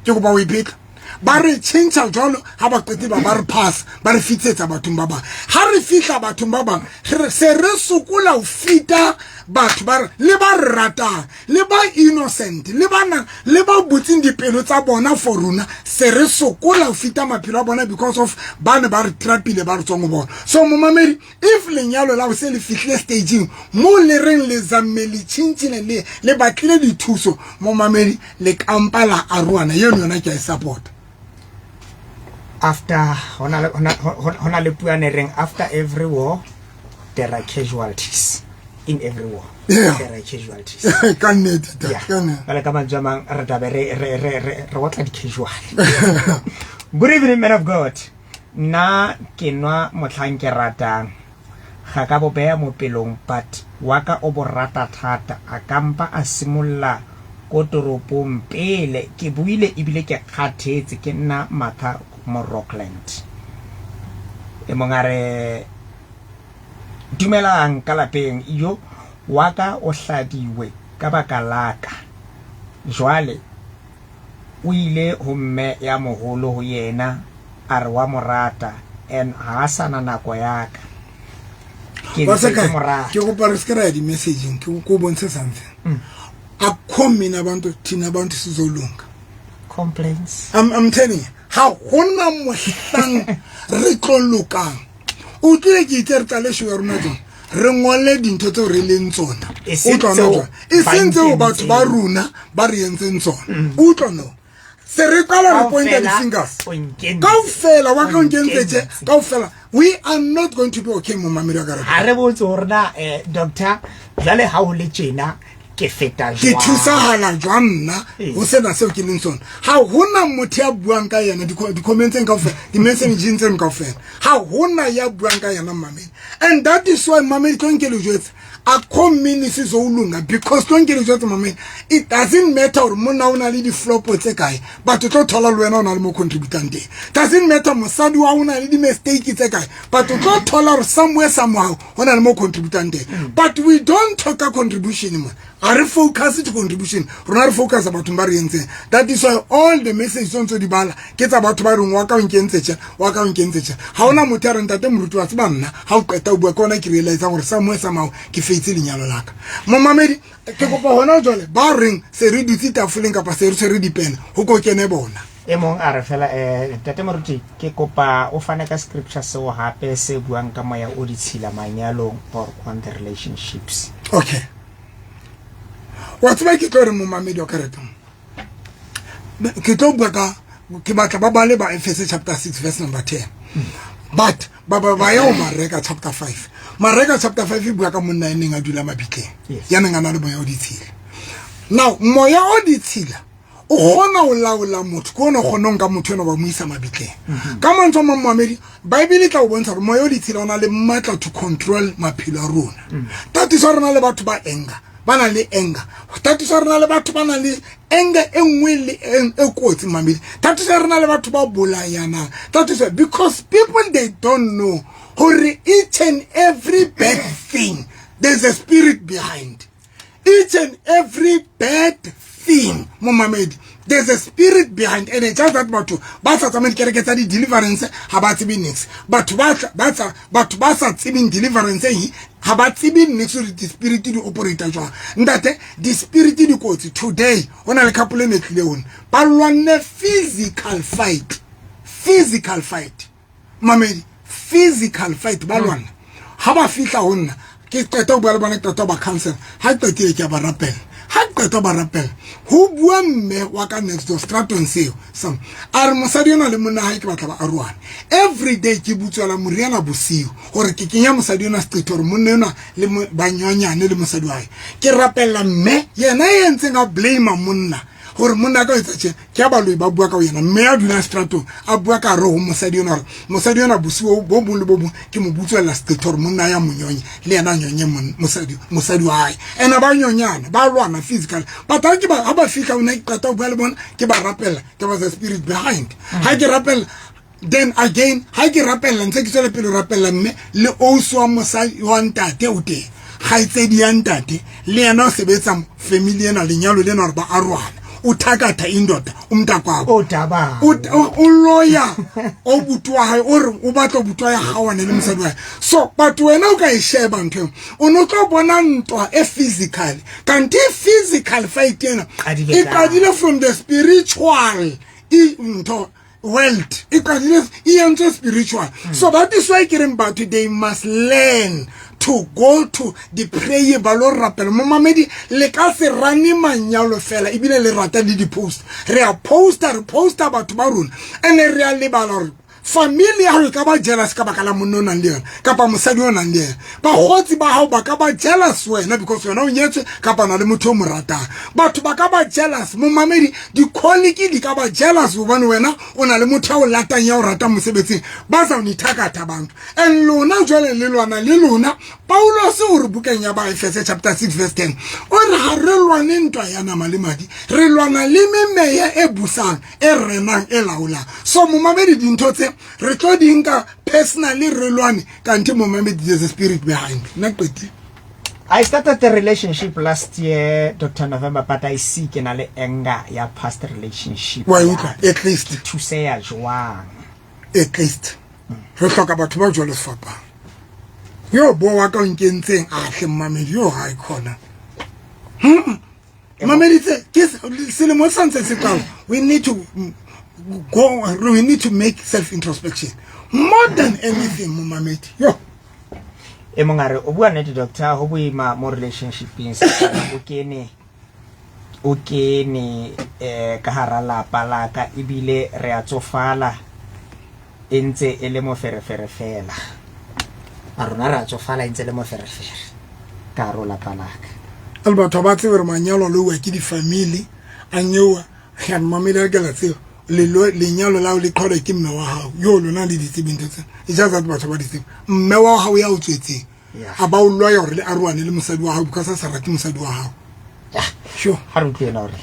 Ke kopa o iphetla. Ba re tšhentšha jalo, ga ba qetile ba re phasa, ba re fitsetsa bathong ba bangwe. Ga re fitlha bathong ba bangwe, se re sokola go fita batho ba re le ba re ratang, le ba innocent, le bana le ba butseng dipelo tsa bona for rona. Se re sokola go fita maphelo a bona because of ba ne ba re trapile, ba re tswang go bona. So momamedi, if lenyalo la go se le fihlile stageng mo le reng le zamme, le tšhintšhile, le batlile dithuso, momamedi, le kampa la aroana. Eno yona ke a e support. After hona le puane reng, after every war there are casualties. In every war there are casualties. Ka nnete ta, ka nnete. Jwale ka mantswe a mang, re tlabe re otla di-casual. Good evening, man of God. Nna ke nwa motlhang ke ratang, ga ka bo beya mo pelong, but wa ka o bo rata thata. A kampa a simolola ko toropong pele ke buile, ebile ke kgathetse. Ke nna Martha mo Rockland. E mong a re, dumelang ka lapeng. Yo wa ka o hladiwe ka baka la ka. Jwale o ile ho mme ya moholo ho yena, a re wa mo rata and ga a sana nako ya ka. Ke Wa ntse se ke mo rata. Ke kopa re se ke ra ya di-messaging, ke ko bontshe something. Akukho mina abantu, thina abantu sizolunga. Complaints. I'm telling you, ha hona mohlang re tlo lokang. O tlile ke itse re tlale show ya rona tsona, re ngole dintho tseo re leng tsona. E seng Utlwa no tseo jwang? E ba seng tseo batho ba nkentseng. rona ba re entseng tsona. Utlwa no, se re qala re pointa Kaofela di-fingers. o nkentse. Kaofela wa ka o O nkentse tje. nkentse. Kaofela we are not going to be okay, momamedi wa ka. Ha re botse gore na doctor, jwale ha o le tjena, ke feta ke jwang? Thusagala jwang nna go sena seo ke leng sona? Ga gona motho ya buang ka yena di-commentseng kaofela, di-messageng tseno kaofela, ga gona ya buang ka yena, mamedi. And that is why, mamedi, tlo nke le jwetse, akho mmini sizowulunga, because tlo nke le jwetse, mamedi, it doesn't matter gore monna o na le di-flopo tse kae, but o tlo thola le wena o na le mo contributang teng. Doesn't matter mosadi wa o na le di-mistake tse kae, but o tlo thola gore somewhere, somehow, go na le mo contributang teng. But we don't talk ka contribution mo. Ga re focus to contribution rona, re focus bathong ba re entseng. That is why all the message tse ntse di bala ke tsa batho ba reng wa ka o nkentse tje, wa ka o nkentse tje. Ga ona motho ya reng, ntate moruti, wa tseba nna ga o qeta o bua ke ona ke realize gore somewhere, somehow, ke feitse lenyalo laka. Momamedi, ke kopa gona jwale ba reng se re dutse tafoleng kapa se re tshwere dipene, go ko kene bona. E mong a re fela, ntate moruti, ke kopa o fane ka scripture seo hape se buang ka moya o ditshila manyalong or on the relationships. Okay, wa tseba ke tlo re, momamedi wa ka retong, ke tlo bua ka, ke batla ba bale ba Efese chapter 6 verse number 10, but ba ya ho Mareka chapter 5. Mareka chapter 5 e bua ka monna e neng a dula mabitleng, ya neng a na le moya o ditshila. Now moya o ditshila o kgona ho laola motho, ke ona o kgona ho nka motho ena ba mo isa mabitleng. Ka mantswe a mang, moamedi, Bible e tla o bontsha gore moya o ditshila o na le matla to control maphelo a rona. That is why re na le batho ba anger, ba na le anger. That is why re na le batho ba na le anger e nngwe le e kotsi, mamedi. That is why re na le batho ba bolayanang. That is why, because people, they don't know gore each and every bad thing, there's a spirit behind each and every bad thing. Momamedi, there's a spirit behind, and it's just that batho ba sa tsamaye dikereke tsa di-deliverance ga ba tsebe nix. Batho ba sa tsebeng deliverance e ga ba tsebe nix gore di-spirit di operata jwang. Ntate, di-spirit di kotsi. Today go na le couple e ne tlile one, ba lwanne physical fight, physical fight, mamedi, physical fight ba lwana. Ga ba fitlha go nna, Ke qeta ho bua le bona, ke qeta ho ba counsel. Ha ke qetile ke a ba rapela. Ha ke qeta ho ba rapela, ho bua mme wa ka next door stratong seo. Sam a re mosadi enwa le monna hae ke batla ba arohane. Every day ke butswela moriana bosiu hore ke kenya mosadi enwa seqetho hore monna enwa le ba nyonyane le mosadi wa hae. Ke rapella mme yena e entseng a blame monna gore monna ka etsa tje ke a baloi ba bua ka yena mme a dula stratong a bua ka re ho mosadi enwa hore mosadi enwa bosiu bo bong le bo bong ke mo butswella seqetho hore monna ya monyonye le yena a nyonye mosadi wa hae. Ene ba nyonyana ba lwana physically, but ha ke ba ha ba fihla o ne ke qeta ho bua le bona ke ba rapella, there was a spirit behind. Ha ke rapella then again, ha ke rapella ntse ke tswela pele ho rapella mme le ausi wa mosadi wa ntate o teng, kgaitsedi ya ntate le yena o sebetsa family ena lenyalo lena hore ba arohane, o thakatha indoda umntakwabo O taba. O loya o buti wa hae, o re o batla buti wa ya kgaohane le mosadi wa hae. So but wena o ka e sheba ntho eo, o no tlo bona ntwa e physical, kante physical fight ena Qadile e kae? qadile from the spiritual e ntho world, e qadile e entswe spiritual. So that is why ke reng batho they must learn to go to the prayer, ba lo rapela. Momamedi, le ka se rane manyalo fela ebile le rata le di-post, re a posta, re posta batho ba rona, ene re a lebala gore family ya hao e ka ba jealous ka baka la monna o nang le yena kapa mosadi o nang le yena. Bakgotsi ba hao ba ka ba jealous wena because wena o nyetswe kapa o na le motho o mo ratang. Batho ba ka ba jealous, momamedi, di-colleague di ka ba jealous hobane wena o na le motho ya o latang, ya o ratang mosebetsing, ba sa o nithakatha bantu. And lona jwale le lwana le lona. Paulus o re bukeng ya Baefese chapter 6 verse 10, o re ha re lwane ntwa ya nama le madi, re lwana le memeya e busang, e renang, e laolang. So momamedi, dintho tse re tlo di nka personally, re lwane, kante momamedi, there's a spirit behind. Nna qetile. I started a relationship last year, Dr. November, but I see ke na le anger ya past relationship. Wa e utlwa? At least. Ke thuseya jwang? At least re hloka batho ba jwalo sefapang. Yo bo wa ka o nkentseng a hle mmamedi yo ha e khona. Mamedi tse ke selemo sa ntse se qala, we need to go, we need to make self introspection more than anything, momamedi yo. E mong a re o bua nnete, doctor, ho boima mo relationshipeng, Satane o kene ka hara lapa la ka, ebile re a tsofala e ntse e le moferefere fela. A rona re a tsofala e ntse e le moferefere ka hare ho lapa la ka. Le batho ba tsebe gore manyalo a loiwa ke di-family a nyewa ya mmamedi a ke la tseba lenyalo la le qholwa ke mme wa gago yo lona le ditsebe ntho tsena. It's just that batho ba di tsebe mme wa gago ya o tswetseng a ba o loya gore le aroane le mosadi wa gago because a sa rate mosadi wa gago. Sure. Ha re utlwe ena hore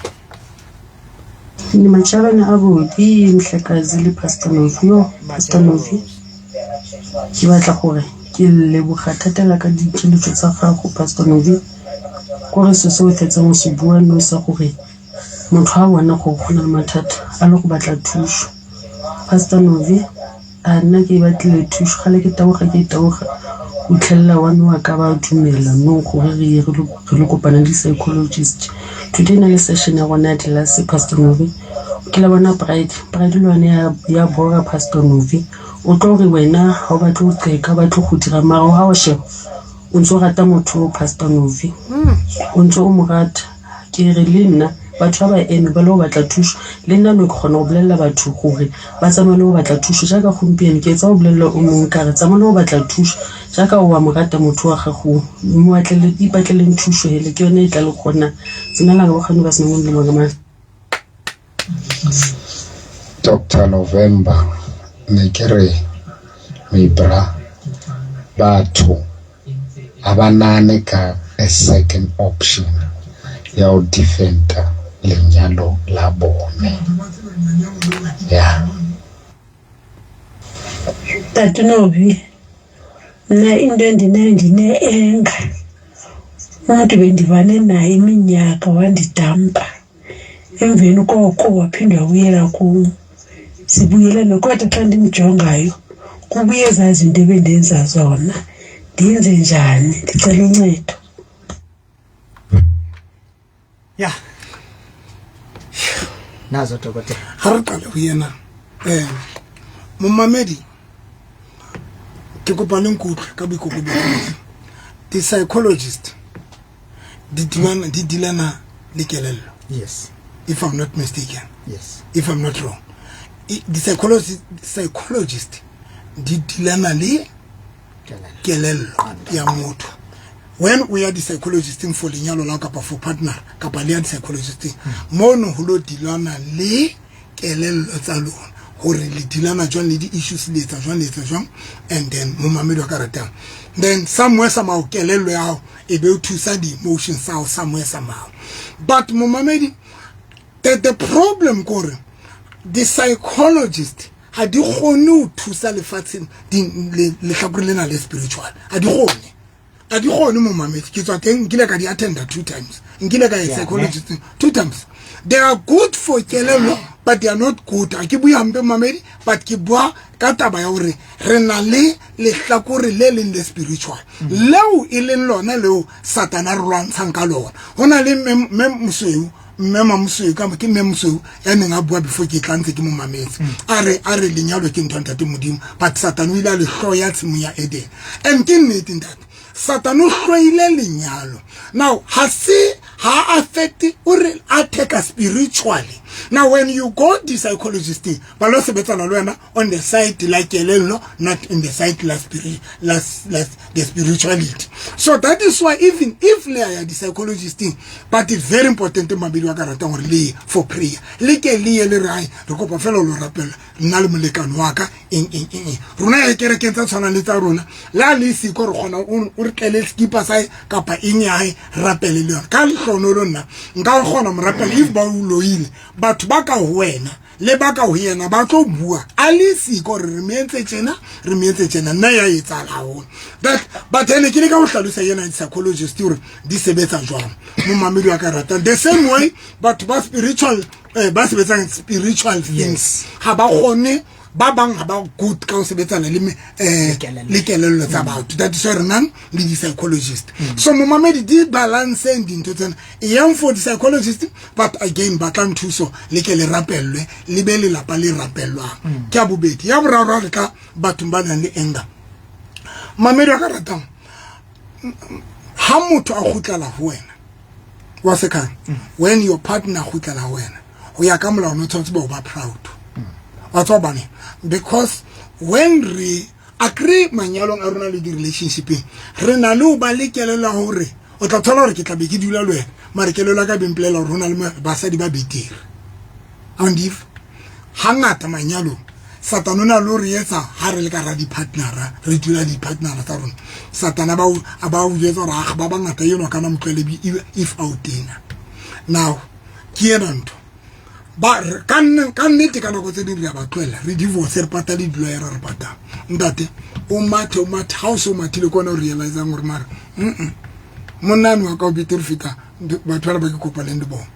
Ni machabana abuti Mhlekazi le Pastor Novi. Yo, Pastor Novi, ke batla gore ke leboga thata la ka dikeletso tsa gago, Pastor Novi. Kore se se o fetsang o se bua no sa gore motho a bona gore go na le mathata a le go batla thuso. Pastor Novi, a nna ke batlile thuso gale ke taboga ke taboga o itlhelela wa me wa ka ba dumela no gore re ye re lo kopana le di-psychologist. Today na le session ya rona ya tlelase, Pastor Novi, ke la bona bride bride le yone ya bora. Pastor Novi, o tlo re wena ha o batle ho qeka, o batle go dira, mara ha o sheba o ntse o rata motho o, Pastor Novi, o ntse o mo rata. Ke re le nna batho ba ba eme ba le go batla thuso, le nna no ke kgona go bolelela batho gore ba tsamaye le go batla thuso. Jaaka gompieno ke etsa go bolelela o mongwe ka re tsamaya le go batla thuso, jaaka o wa mo rata motho wa gago, mo batlele, ipatleleng thuso hele, ke yone e tla le kgona. Tsemelang bokgoni ba senang le mo. Dr November, ne ke re mebra batho ha ba nahane ka a second option ya ho defend-a lenyalo la bone ya. Tata Novi, mna into endinayo ndine-anger. Umntu bendivane naye iminyaka wandidampa. Emveni koko waphinda wabuyela kum. Sibuyelene kodwa xa ndimjongayo kubuye ezaa zinto ebendenza zona. Ndenze njani? Ndicela uncedo. Ya, nazo dokotela. Ha re qale ho yena, momamedi, ke kopa le nkutlwe ka boikokobetso. Di-psychologist di dilana di dilana le kelello. Yes. If I'm not mistaken. Yes. If I'm not wrong. Di-psychologist psychologist di dilana le kelello ya motho. When we are di-psychologisting for lenyalo la kapa for partner kapa le ya di-psychologisting mono ho lo dilana le kelello tsa lona gore le dilana jwang le di-issues le etsa jwang le etsa jwang, and then momamedi wa ka ratang, then somewhere somehow kelello ya hao e be o thusa di-emotions tsa hao somewhere somehow. But momamedi, the problem kore di-psychologist ha di kgone ho thusa lefatsheng lehlakore lena le spiritual, ha di kgone, ha di kgone momamedi. Ke tswa teng, nkile ka di attenda two times, nkile ka ya psychologist two times. They are good for kelello, but they are not good, ha ke bue hampe momamedi, but ke bua ka taba ya hore re na le lehlakore le leng le spiritual leo e leng lona leo Satana re lwantshang ka lona. Ho na le mme Mosweu, mme Mamosweu, ka ke mme Mosweu ya neng a bua before ke tla ntse ke mo mametse, a re lenyalo ke ntho ya ntate Modimo, but Satane o ile a le hloya tshimong ya Eden. And ke nnete, ntate, Satane o hloile lenyalo. Now ha se ha affect o re attack spiritually. Now when you go di psychologist, ba lo sebetsana le wena on the side la kelello, not in the side la spirit la the spirituality. So that is why even if le ya di psychologisting, but it's very important mabedi wa ka ratang gore le ye for prayer, le ke le ye le re ai re kopa fela lo rapela nna le molekane wa ka, eng eng eng eng. Rona ya kerekeng tsa tshwanang le tsa rona, le ha le siko re kgona o re tlele skipa sa hae kapa eng ya hae, rapele le yona ka lehlonolo. Nna nka kgona mo rapela. If ba o loile, batho ba ka ho wena le ba ka ho yena ba tlo bua a le siko gore re meentse tjena, re meentse tjena. Nna ya etsahala haholo that, but ene ke le ka ho hlalosa yena di-psychologist gore di sebetsa jwang, momamedi wa ka ratang. The same way batho ba spiritual, ba sebetsang spiritual things, ha ba kgone, ba bang ha ba good ka ho sebetsana le Le kelello. le kelello tsa batho. That is why re nang le di-psychologist. So momamedi, di balanceng dintho tsena, e yang for di-psychologist, but again batlang thuso, le ke le rapellwe, le be lelapa le rapellwang. Ke ya bobedi. Ya boraro, ha re tla bathong ba nang le anger, mamedi wa ka ratang, ha motho a kgutlela ho wena wa sekhang, when your partner kgutlela ho wena, ho ya ka molao no tshwanetse ba o ba proud wa tswa hobane, because when re agree manyalong a rona le di-relationshipeng, re na le ho ba le kelello ya hore o tla thola hore ke tla be ke dula le wena, mare kelello ya ka be mpolela hore ho na le basadi ba betere. And if hangata manyalong Satane o na le ho re etsa ha re le ka ra di-partnera, re dula di-partnera tsa rona, Satane a ba o jwetsa hore ah, ba bangata eno kana mo tlohele if a o tena. Now ke ena ntho ba ka nnete, ka nako tse ding re a ba tlohela, re divorce, re patale di-lawyer, re patala. Ntate, o mathe, o mathe, ha o se o mathile ke ona o realisang gore mara monnane wa ka o betere ho feta batho bana ba ke kopaneng le bona.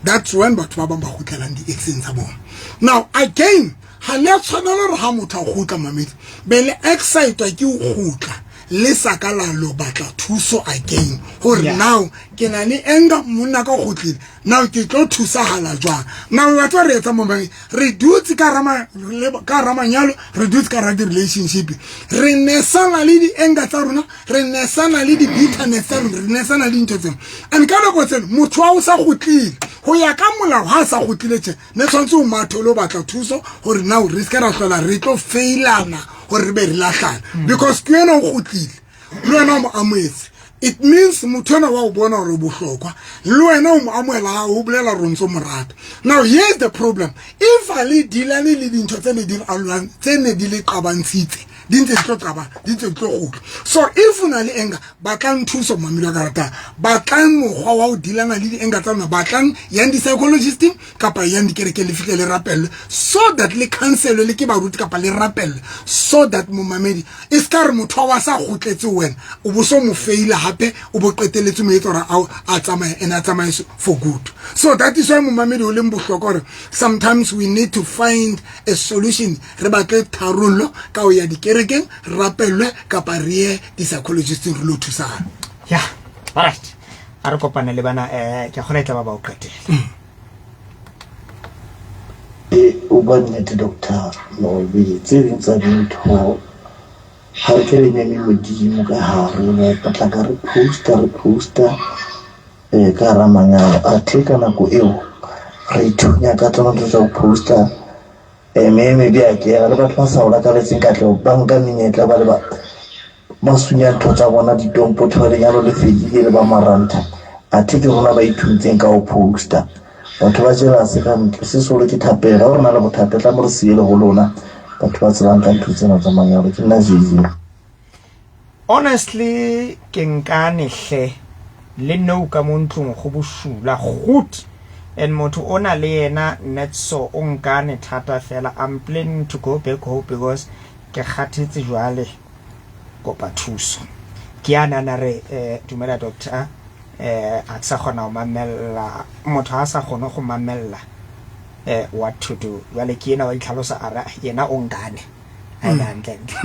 That's when batho ba bang ba kgutlelang di-exeng tsa bona. Now again, ha le a tshwanela hore ha motho a kgutla, mamedi, be le excitwa ke ho kgutla, le sa ka la lo batla thuso again gore now ke na le anger, monna ka kgutlile, now ke tlo thusahala jwang? Now batho ba re etsa mo re dutse ka hara manyalo, re dutse ka hara di-relationship, re nesana le di-anger tsa rona, re nesana le di-bitterness tsa rona, re nesana le dintho tseno. And ka nako tseno motho wa o sa kgutlile, ho ya ka molao ha a sa kgutlile tje, ne tshwanetse o mathe o lo batla thuso gore now re se ke ra hlola re tlo failana gore re be re lahlana, because ke wena o kgutlile, le wena o mo amohetse. It means motho ena wa o bona gore o bohlokwa, le wena o mo amohela, o bolela gore o ntse o mo rata. Now here's the problem: if a le dealane le dintho tse ne di arolang, tse ne di le qabantshitse, di ntse di tlo qabana, di ntse di tlo kgutla. So if o na le anger, batlang thuso, mamedi wa ka ratang, batlang mokgwa wa ho dealana le di-anger tsa lona, batlang yang di-psychologisting kapa yang dikerekeng, le fihle le rapellwe so that le counselwe le ke baruti kapa le rapellwe, so that momamedi e se ka re motho wa sa kgutletse wena o bo so mo faila hape, o bo qetelletse mo etsa hore a tsamaye and a tsamaye for good. So that is why momamedi o leng bohlokwa hore sometimes we need to find a solution, re batle tharollo ka ho ya dikerekeng, re rapellwe kapa re ye di-psychologisting re lo thusana. Ya, alright, a re kopane le bana, ke a kgona e tla ba ba o qetela. E o bua nnete, Doctor Nobi, tse ding tsa dintho. Ha re ke re meme Modimo ka hare ho batla ka re poster re poster ka hara manyalo. Athe ka nako eo re ithunya ka tsona ntho tsa ho poster mme e mebe ya kena le batho ba sa o lakaletseng katleho ba nka menyetla ba le ba ba sunya ntho tsa bona ditompo thola lenyalo le fedile le ba marantha. Athe ke rona ba ithuntseng ka ho poster. Batho ba jealous ka ntle. Sesolo ke thapelo. Ha re na le bothata tla mo re siele ho lona batho ba tsebang ka ntho tsena tsa manyalo. Ke nna JJ. Honestly ke nkane hle le nou ka mo ntlong go bošula goed and motho o na le yena netso o nkane thata fela I'm planning to go back home because ke kgathetse jwale kopa thuso ke a nana re eh, dumela doctor eh a ke sa kgona go mamella motho a sa kgone go mamella eh what to do jwale ke yena wa itlhalosa a re yena o nkane a ile hantle ntle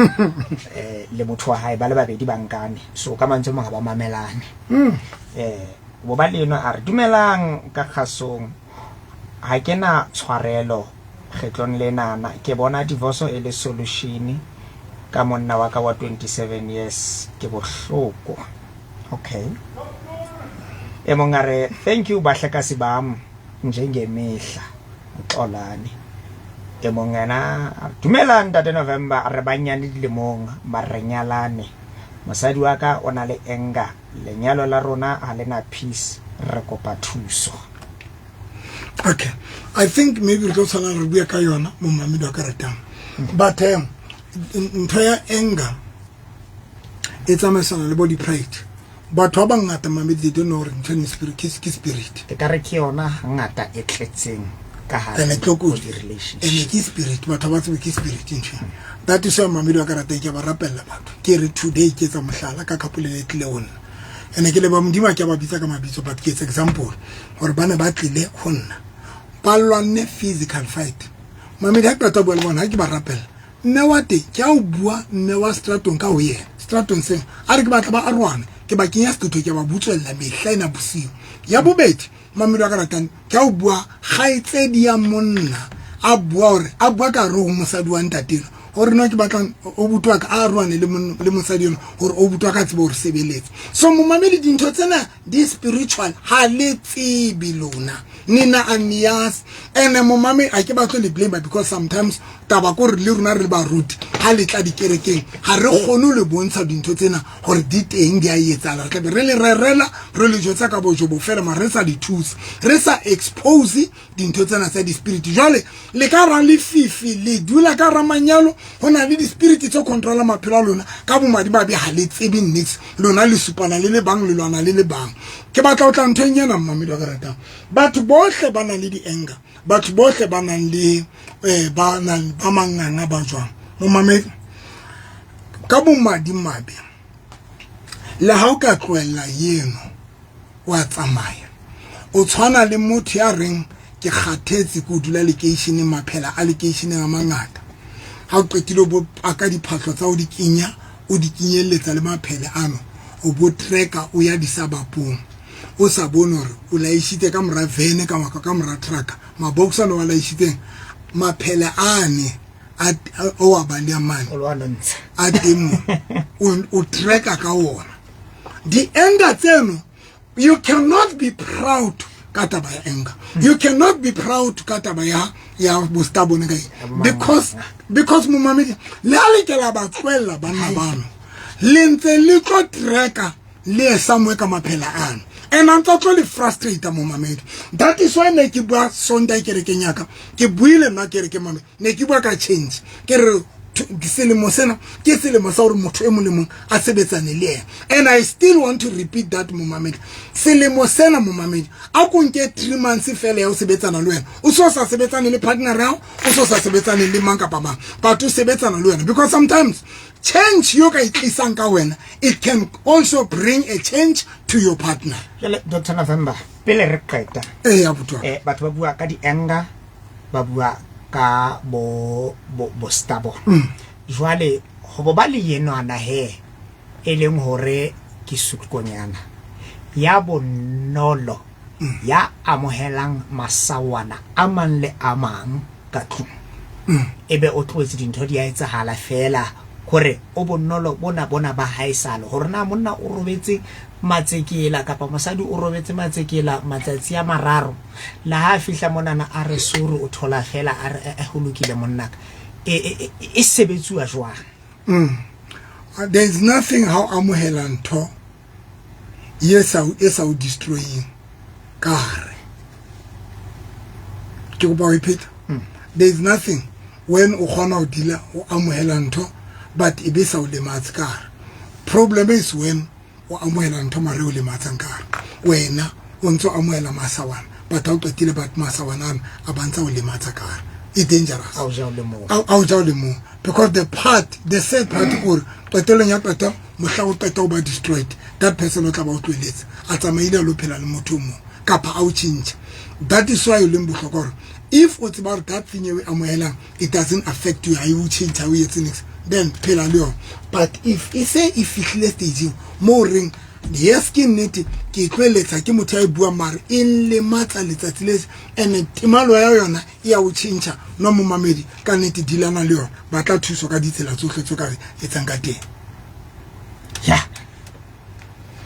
eh le motho wa hae ba le babedi ba nkane so ka mantswe mangwe ga ba mamelane eh bo ba leno a re dumelang ka kgasong ha ke na tshwarelo kgetlong lenana ke bona divorce e le solution ka monna wa ka wa 27 years ke bohloko okay e mong a re thank you bahlekasi bam njengemihla uxolani e mong yena a re, dumela ntate November re banyane dilemong mare re nyalane mosadi wa ka o na le anger lenyalo la rona ha le na peace re kopa thuso. Okay i think maybe re tlo tshwana re bua ka yona momamedi wa ka ratang but ntho ya anger e tsamaisana le bo di-pride. Batho ba bangata mamedi they don't know gore ntho eno spirit ke spirit. E ka re ke yona hangata e tletseng ka hare ene ho tlokotsi di-relationship. Ene ke spirit batho ba tsebe ke spirit ntho eno. That is why mamedi wa ka ratang ke a ba rapella batho ke re today ke etsa mohlala ka couple e tlile ho nna ene ke leba modimo a ke a ba bitsa ka mabitso but ke etsa example gore ba ne ba tlile ho nna ba lwanne physical fight. Mamedi ha ke qeta ho bua le bona ha ke ba rapella mme wa teng ke a o bua mme wa stratong ka ho yena stratong sena a re ke batla ba arohane ke ba kenya setotho ke ba butswella mehla ena bosiu. Ya bobedi mamedi wa ka ratang ke a o bua kgaitsedi ya monna a bua hore a bua ka re ho mosadi wa ntateno gore no ke batlang o buti wa ka a arohane le mosadi eno gore o buti wa ka tsebe hore sebeletse. So momamedi dintho tsena di spiritual ha le tsebe lona nina anias ene momame a ke batle le blame because sometimes taba ko re le rona re le baruti ha le tla dikerekeng ha re kgone le bontsha dintho tsena gore di teng di a etsala re tlabe re le rerela re le jwetsa ka bojobo fela mara re sa di thuse re sa expose dintho tsena tsa di-spirit. Jwale le ka ra lefifi le dula ka ra manyalo ho na le di-spirit tse controla maphelo a lona ka bomadimabe ha le tsebe nix lona le supana le le bang le lwana le le bang. Ke batla ho tla nthong ena mmamedi wa ka ratang batho bohle ba nang le di-anger batho bohle ba nang le ba nang ba manganga ba jwang momamedi ka bomadimabe le ha o ka tlohella yeno wa tsamaya o tshwana le motho ya reng ke kgathetse ke o dula lekeisheneng maphela a lekeisheneng a mangata ha o qetile o bo paka diphahlo tsa o di kenya o di kenyelletsa le maphele ano o bo treka o ya disabapong o sa bone hore o laishitse ka mora vene ka ka mora truck mabox ano wa laishitseng maphele ane a o a balea mane a teng mo o treka ka wona di-anger tseno you cannot be proud ka taba ya anger you cannot be proud ka taba ya ya bostabone ka eng because momamedi le ha le kela ba tlohella banna bano le ntse le tlo treka le ye somewhere ka maphela ano and a ntse tlo le frustrate momamedi. That is why ne ke bua Sonday kerekeng ya ka ke buile nna kerekeng mame ne ke bua ka change ke re selemo sena ke selemo sa hore motho e mong le mong a sebetsane le yena and I still want to repeat that momamedi selemo sena momamedi a ko nke 3 months fela ya ho sebetsana le wena o so sa sebetsane le partner ya hao o so sa sebetsane le mang kapa mang but o sebetsana le wena because sometimes change yo ka e tlisang ka wena it can also bring a change to your partner. Jwale Dr November pele re qeta ee abuti wa ka batho ba bua ka di-anger ba bua ka bo bo bo stubborn. Jwale ho bo ba le yenwana he e leng hore ke sutkonyana ya bonolo ya amohelang masawana a mang le a mang ka tlung ebe o tlohetse dintho di a etsahala fela Hore o bonolo bona bona ba haesale, hore na monna o robetse matsekela kapa mosadi o robetse matsekela matsatsi a mararo, le ha a fihla monana a re sore o thola fela a re eh, ho lokile monnaka. E, e, e, e sebetsuwa jwang? There is nothing ha o amohela ntho ye sa e sa o destroying ka hare. Ke kopa ho e pheta. There is nothing when o kgona ho dila o amohela ntho but e be sa o lematse ka hare. Problem is when o amohela ntho mare o lematsang ka hare. Wena o ntso amohela masawana but ha o qetile but masawana ana a ba ntsa o lematsa ka hare. E dangerous. A o ja o le mong. A o ja o le mong because the part the sad part ke gore qetellong ya qeto mohla o qeta o ba destroyed that person o tla ba o tlohelletse a tsamaile a lo phela le motho o mong kapa a o tšhentšha. That is why e leng bohlokwa gore if o tseba gore that thing e o e amogelang it doesn't affect you, ha e o change, ha o etse niks, then phela le yona. But if e se e fihlile stageng mo o reng yes ke nnete ke e tloeletsa ke motho ya e buang mare e nlematsa letsatsi le and temalo ya yona e ya o tšhentšha no momamedi ka nnete dilana le yona batla thuso ka ditsela tsohle tse ka etsang ka teng. Ya.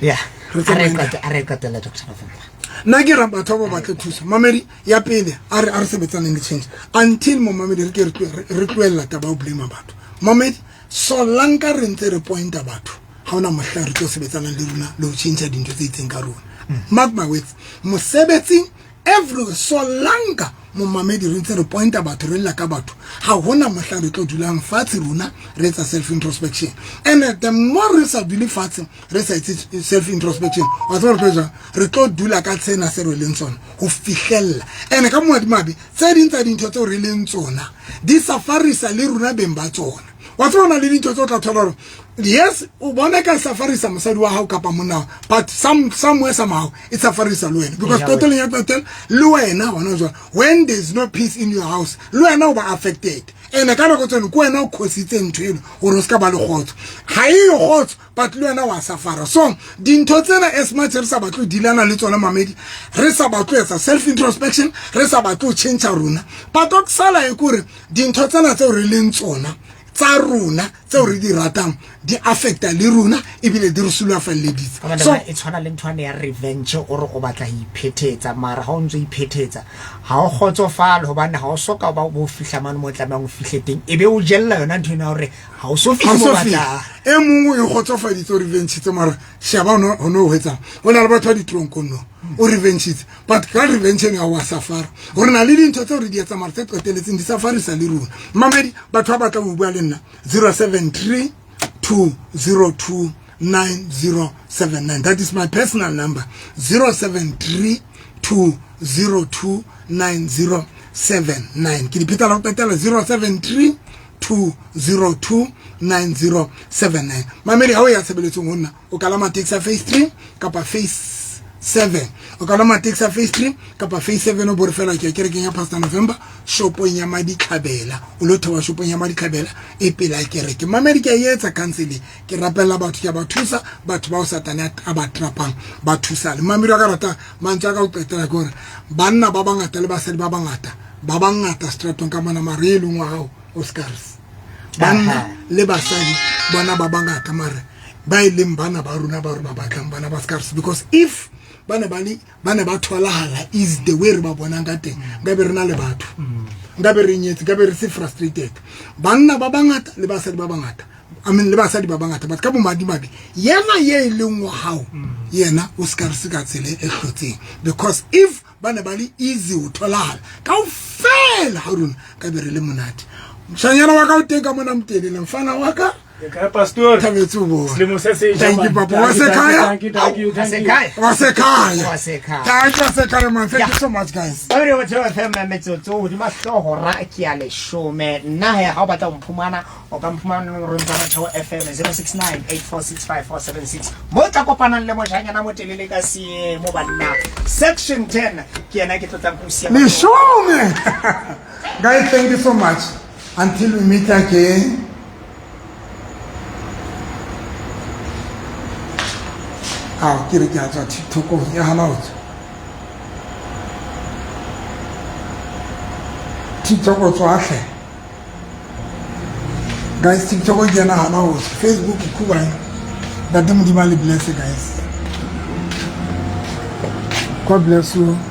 Ya. Re A re tsamaye. a re qetelle Dr. November. Nna ke ra batho ba ba batle thuso mamedi ya pele a re a re sebetsaneng le change until momamedi re ke re tlohella taba ya ho blame batho mamedi solanka re ntse re pointa batho ha ona mohla re tlo sebetsanang le rona le ho change dintho tse itseng ka rona. Mark my words, mosebetsing everywhere solanka momamedi re ntse re pointa batho re lla ka batho ha hona mohla re tlo dulang fatshe rona re etsa self introspection. And the more re sa dule fatshe re sa etse self introspection wa tseba re tlo jang re tlo dula ka tsena se re leng tsona ho fihlella. And ka madimabe tse ding tsa dintho tseo re leng tsona di safarisa le rona beng ba tsona. Wa tseba ho na le dintho tse o tla thola hore yes o bona ka safarisa mosadi wa hao kapa monna wa, but somewhere somehow e safarisa le wena because qetellong ya qetelo le wena hona jwale when there is no peace in your house le wena o ba affected. And ka nako tseno ke wena o khositse ntho eno gore o se ka ba le kgotso, ga e yo kgotso but le wena wa safara. So dintho tsena as much re sa batle ho dealana le tsona mamedi, re sa batle ho etsa self introspection, re sa batle ho change rona, but o sala e kore dintho tsena tseo re leng tsona tsa rona tseo re di ratang di affecta le rona ebile di re sulafalleditse. So e tshwana le nthwane ya revenge o re o batla ho iphethetsa mara ha o ntse o iphethetsa ha o kgotsofale hobane ha o soka ba o fihla mane mo o tlamehang o fihle teng e be o jella yona ntho ena ya hore ha o so fihle mo batlang. E mongwe o kgotsofaditse o revengitse mara sheba o no o etsang o na le batho ba ditronkong no o revengitse but ka revenge eno ya wa safara gore na le dintho tseo re di etsa mara tse qeteletseng di safarisa le rona. Mamedi batho ba batla ho bua le nna 073 202 9079, that is my personal number, 073 202 9079. Ke di pheta la ho qetela 073 202 9079. Mamedi ha o ya tshebeletsong ho nna o kalama taxi ya phase 3 kapa phase 7, o kalama taxi ya phase 3 kapa phase 7 o bore fela ke ya kerekeng ya Pastor November shopong ya Maditlhabela, o lo theoha shopong ya Maditlhabela e pela kereke. Mamedi ke a e etsa counseling, ke rapella batho, ke a ba thusa batho bao Satane a ba trapang ba thusane. Mamedi wa ka rata mantswe a ka ho qetela ke hore banna ba bangata le basadi ba bangata ba bangata stratong ka mona mare e leng wa hao o scarce. Banna le basadi bona ba bangata mare ba e leng bana ba rona ba re ba batlang bana ba scarce because if ba ne ba le ba ne ba tholahala is the way re ba bonang ka teng nka be re na le batho nka be re nyetse nka be re se frustrated. Banna ba bangata le basadi ba bangata, I mean le basadi ba bangata but ka bomadimabe yena ye e leng wa hao yena o scarce ka tsela e hlotseng because if ba ne ba le easy ho tholahala kaofela ha rona ka be re le monate. Moshanyana wa ka o teng ka mona motelele mfana wa ka Pastor. Thabetse ho bona. Selemo se setjha, Thank you, man. Papa. Wa Thank you, sekhaya? thank you, thank you, thank you. Wasekhaya. Wa sekhaya. Wasekhaya. Thank you, wasekhaya, man. Thank Yeah. you so much, guys. Babedi ba Motheo FM metsotso hodima hlooho ra ke ya leshome. Nna he ha o batla ho mphumana o ka mphumana nomorong tsa Motheo FM 069 8465 476 mo tla kopanang le mojanyana motelele ka seemo banna. Section 10 ke yena ke tlotlang ho siya. Leshome. Guys, thank you so much. Until we meet again. Ao, ke re ke a tswa TikTokong e hana ho tswa. TikTok o tswa hle. Guys, TikTok ke yena hana ho Facebook kubai. Ntate Modimo a le bless guys. God bless you.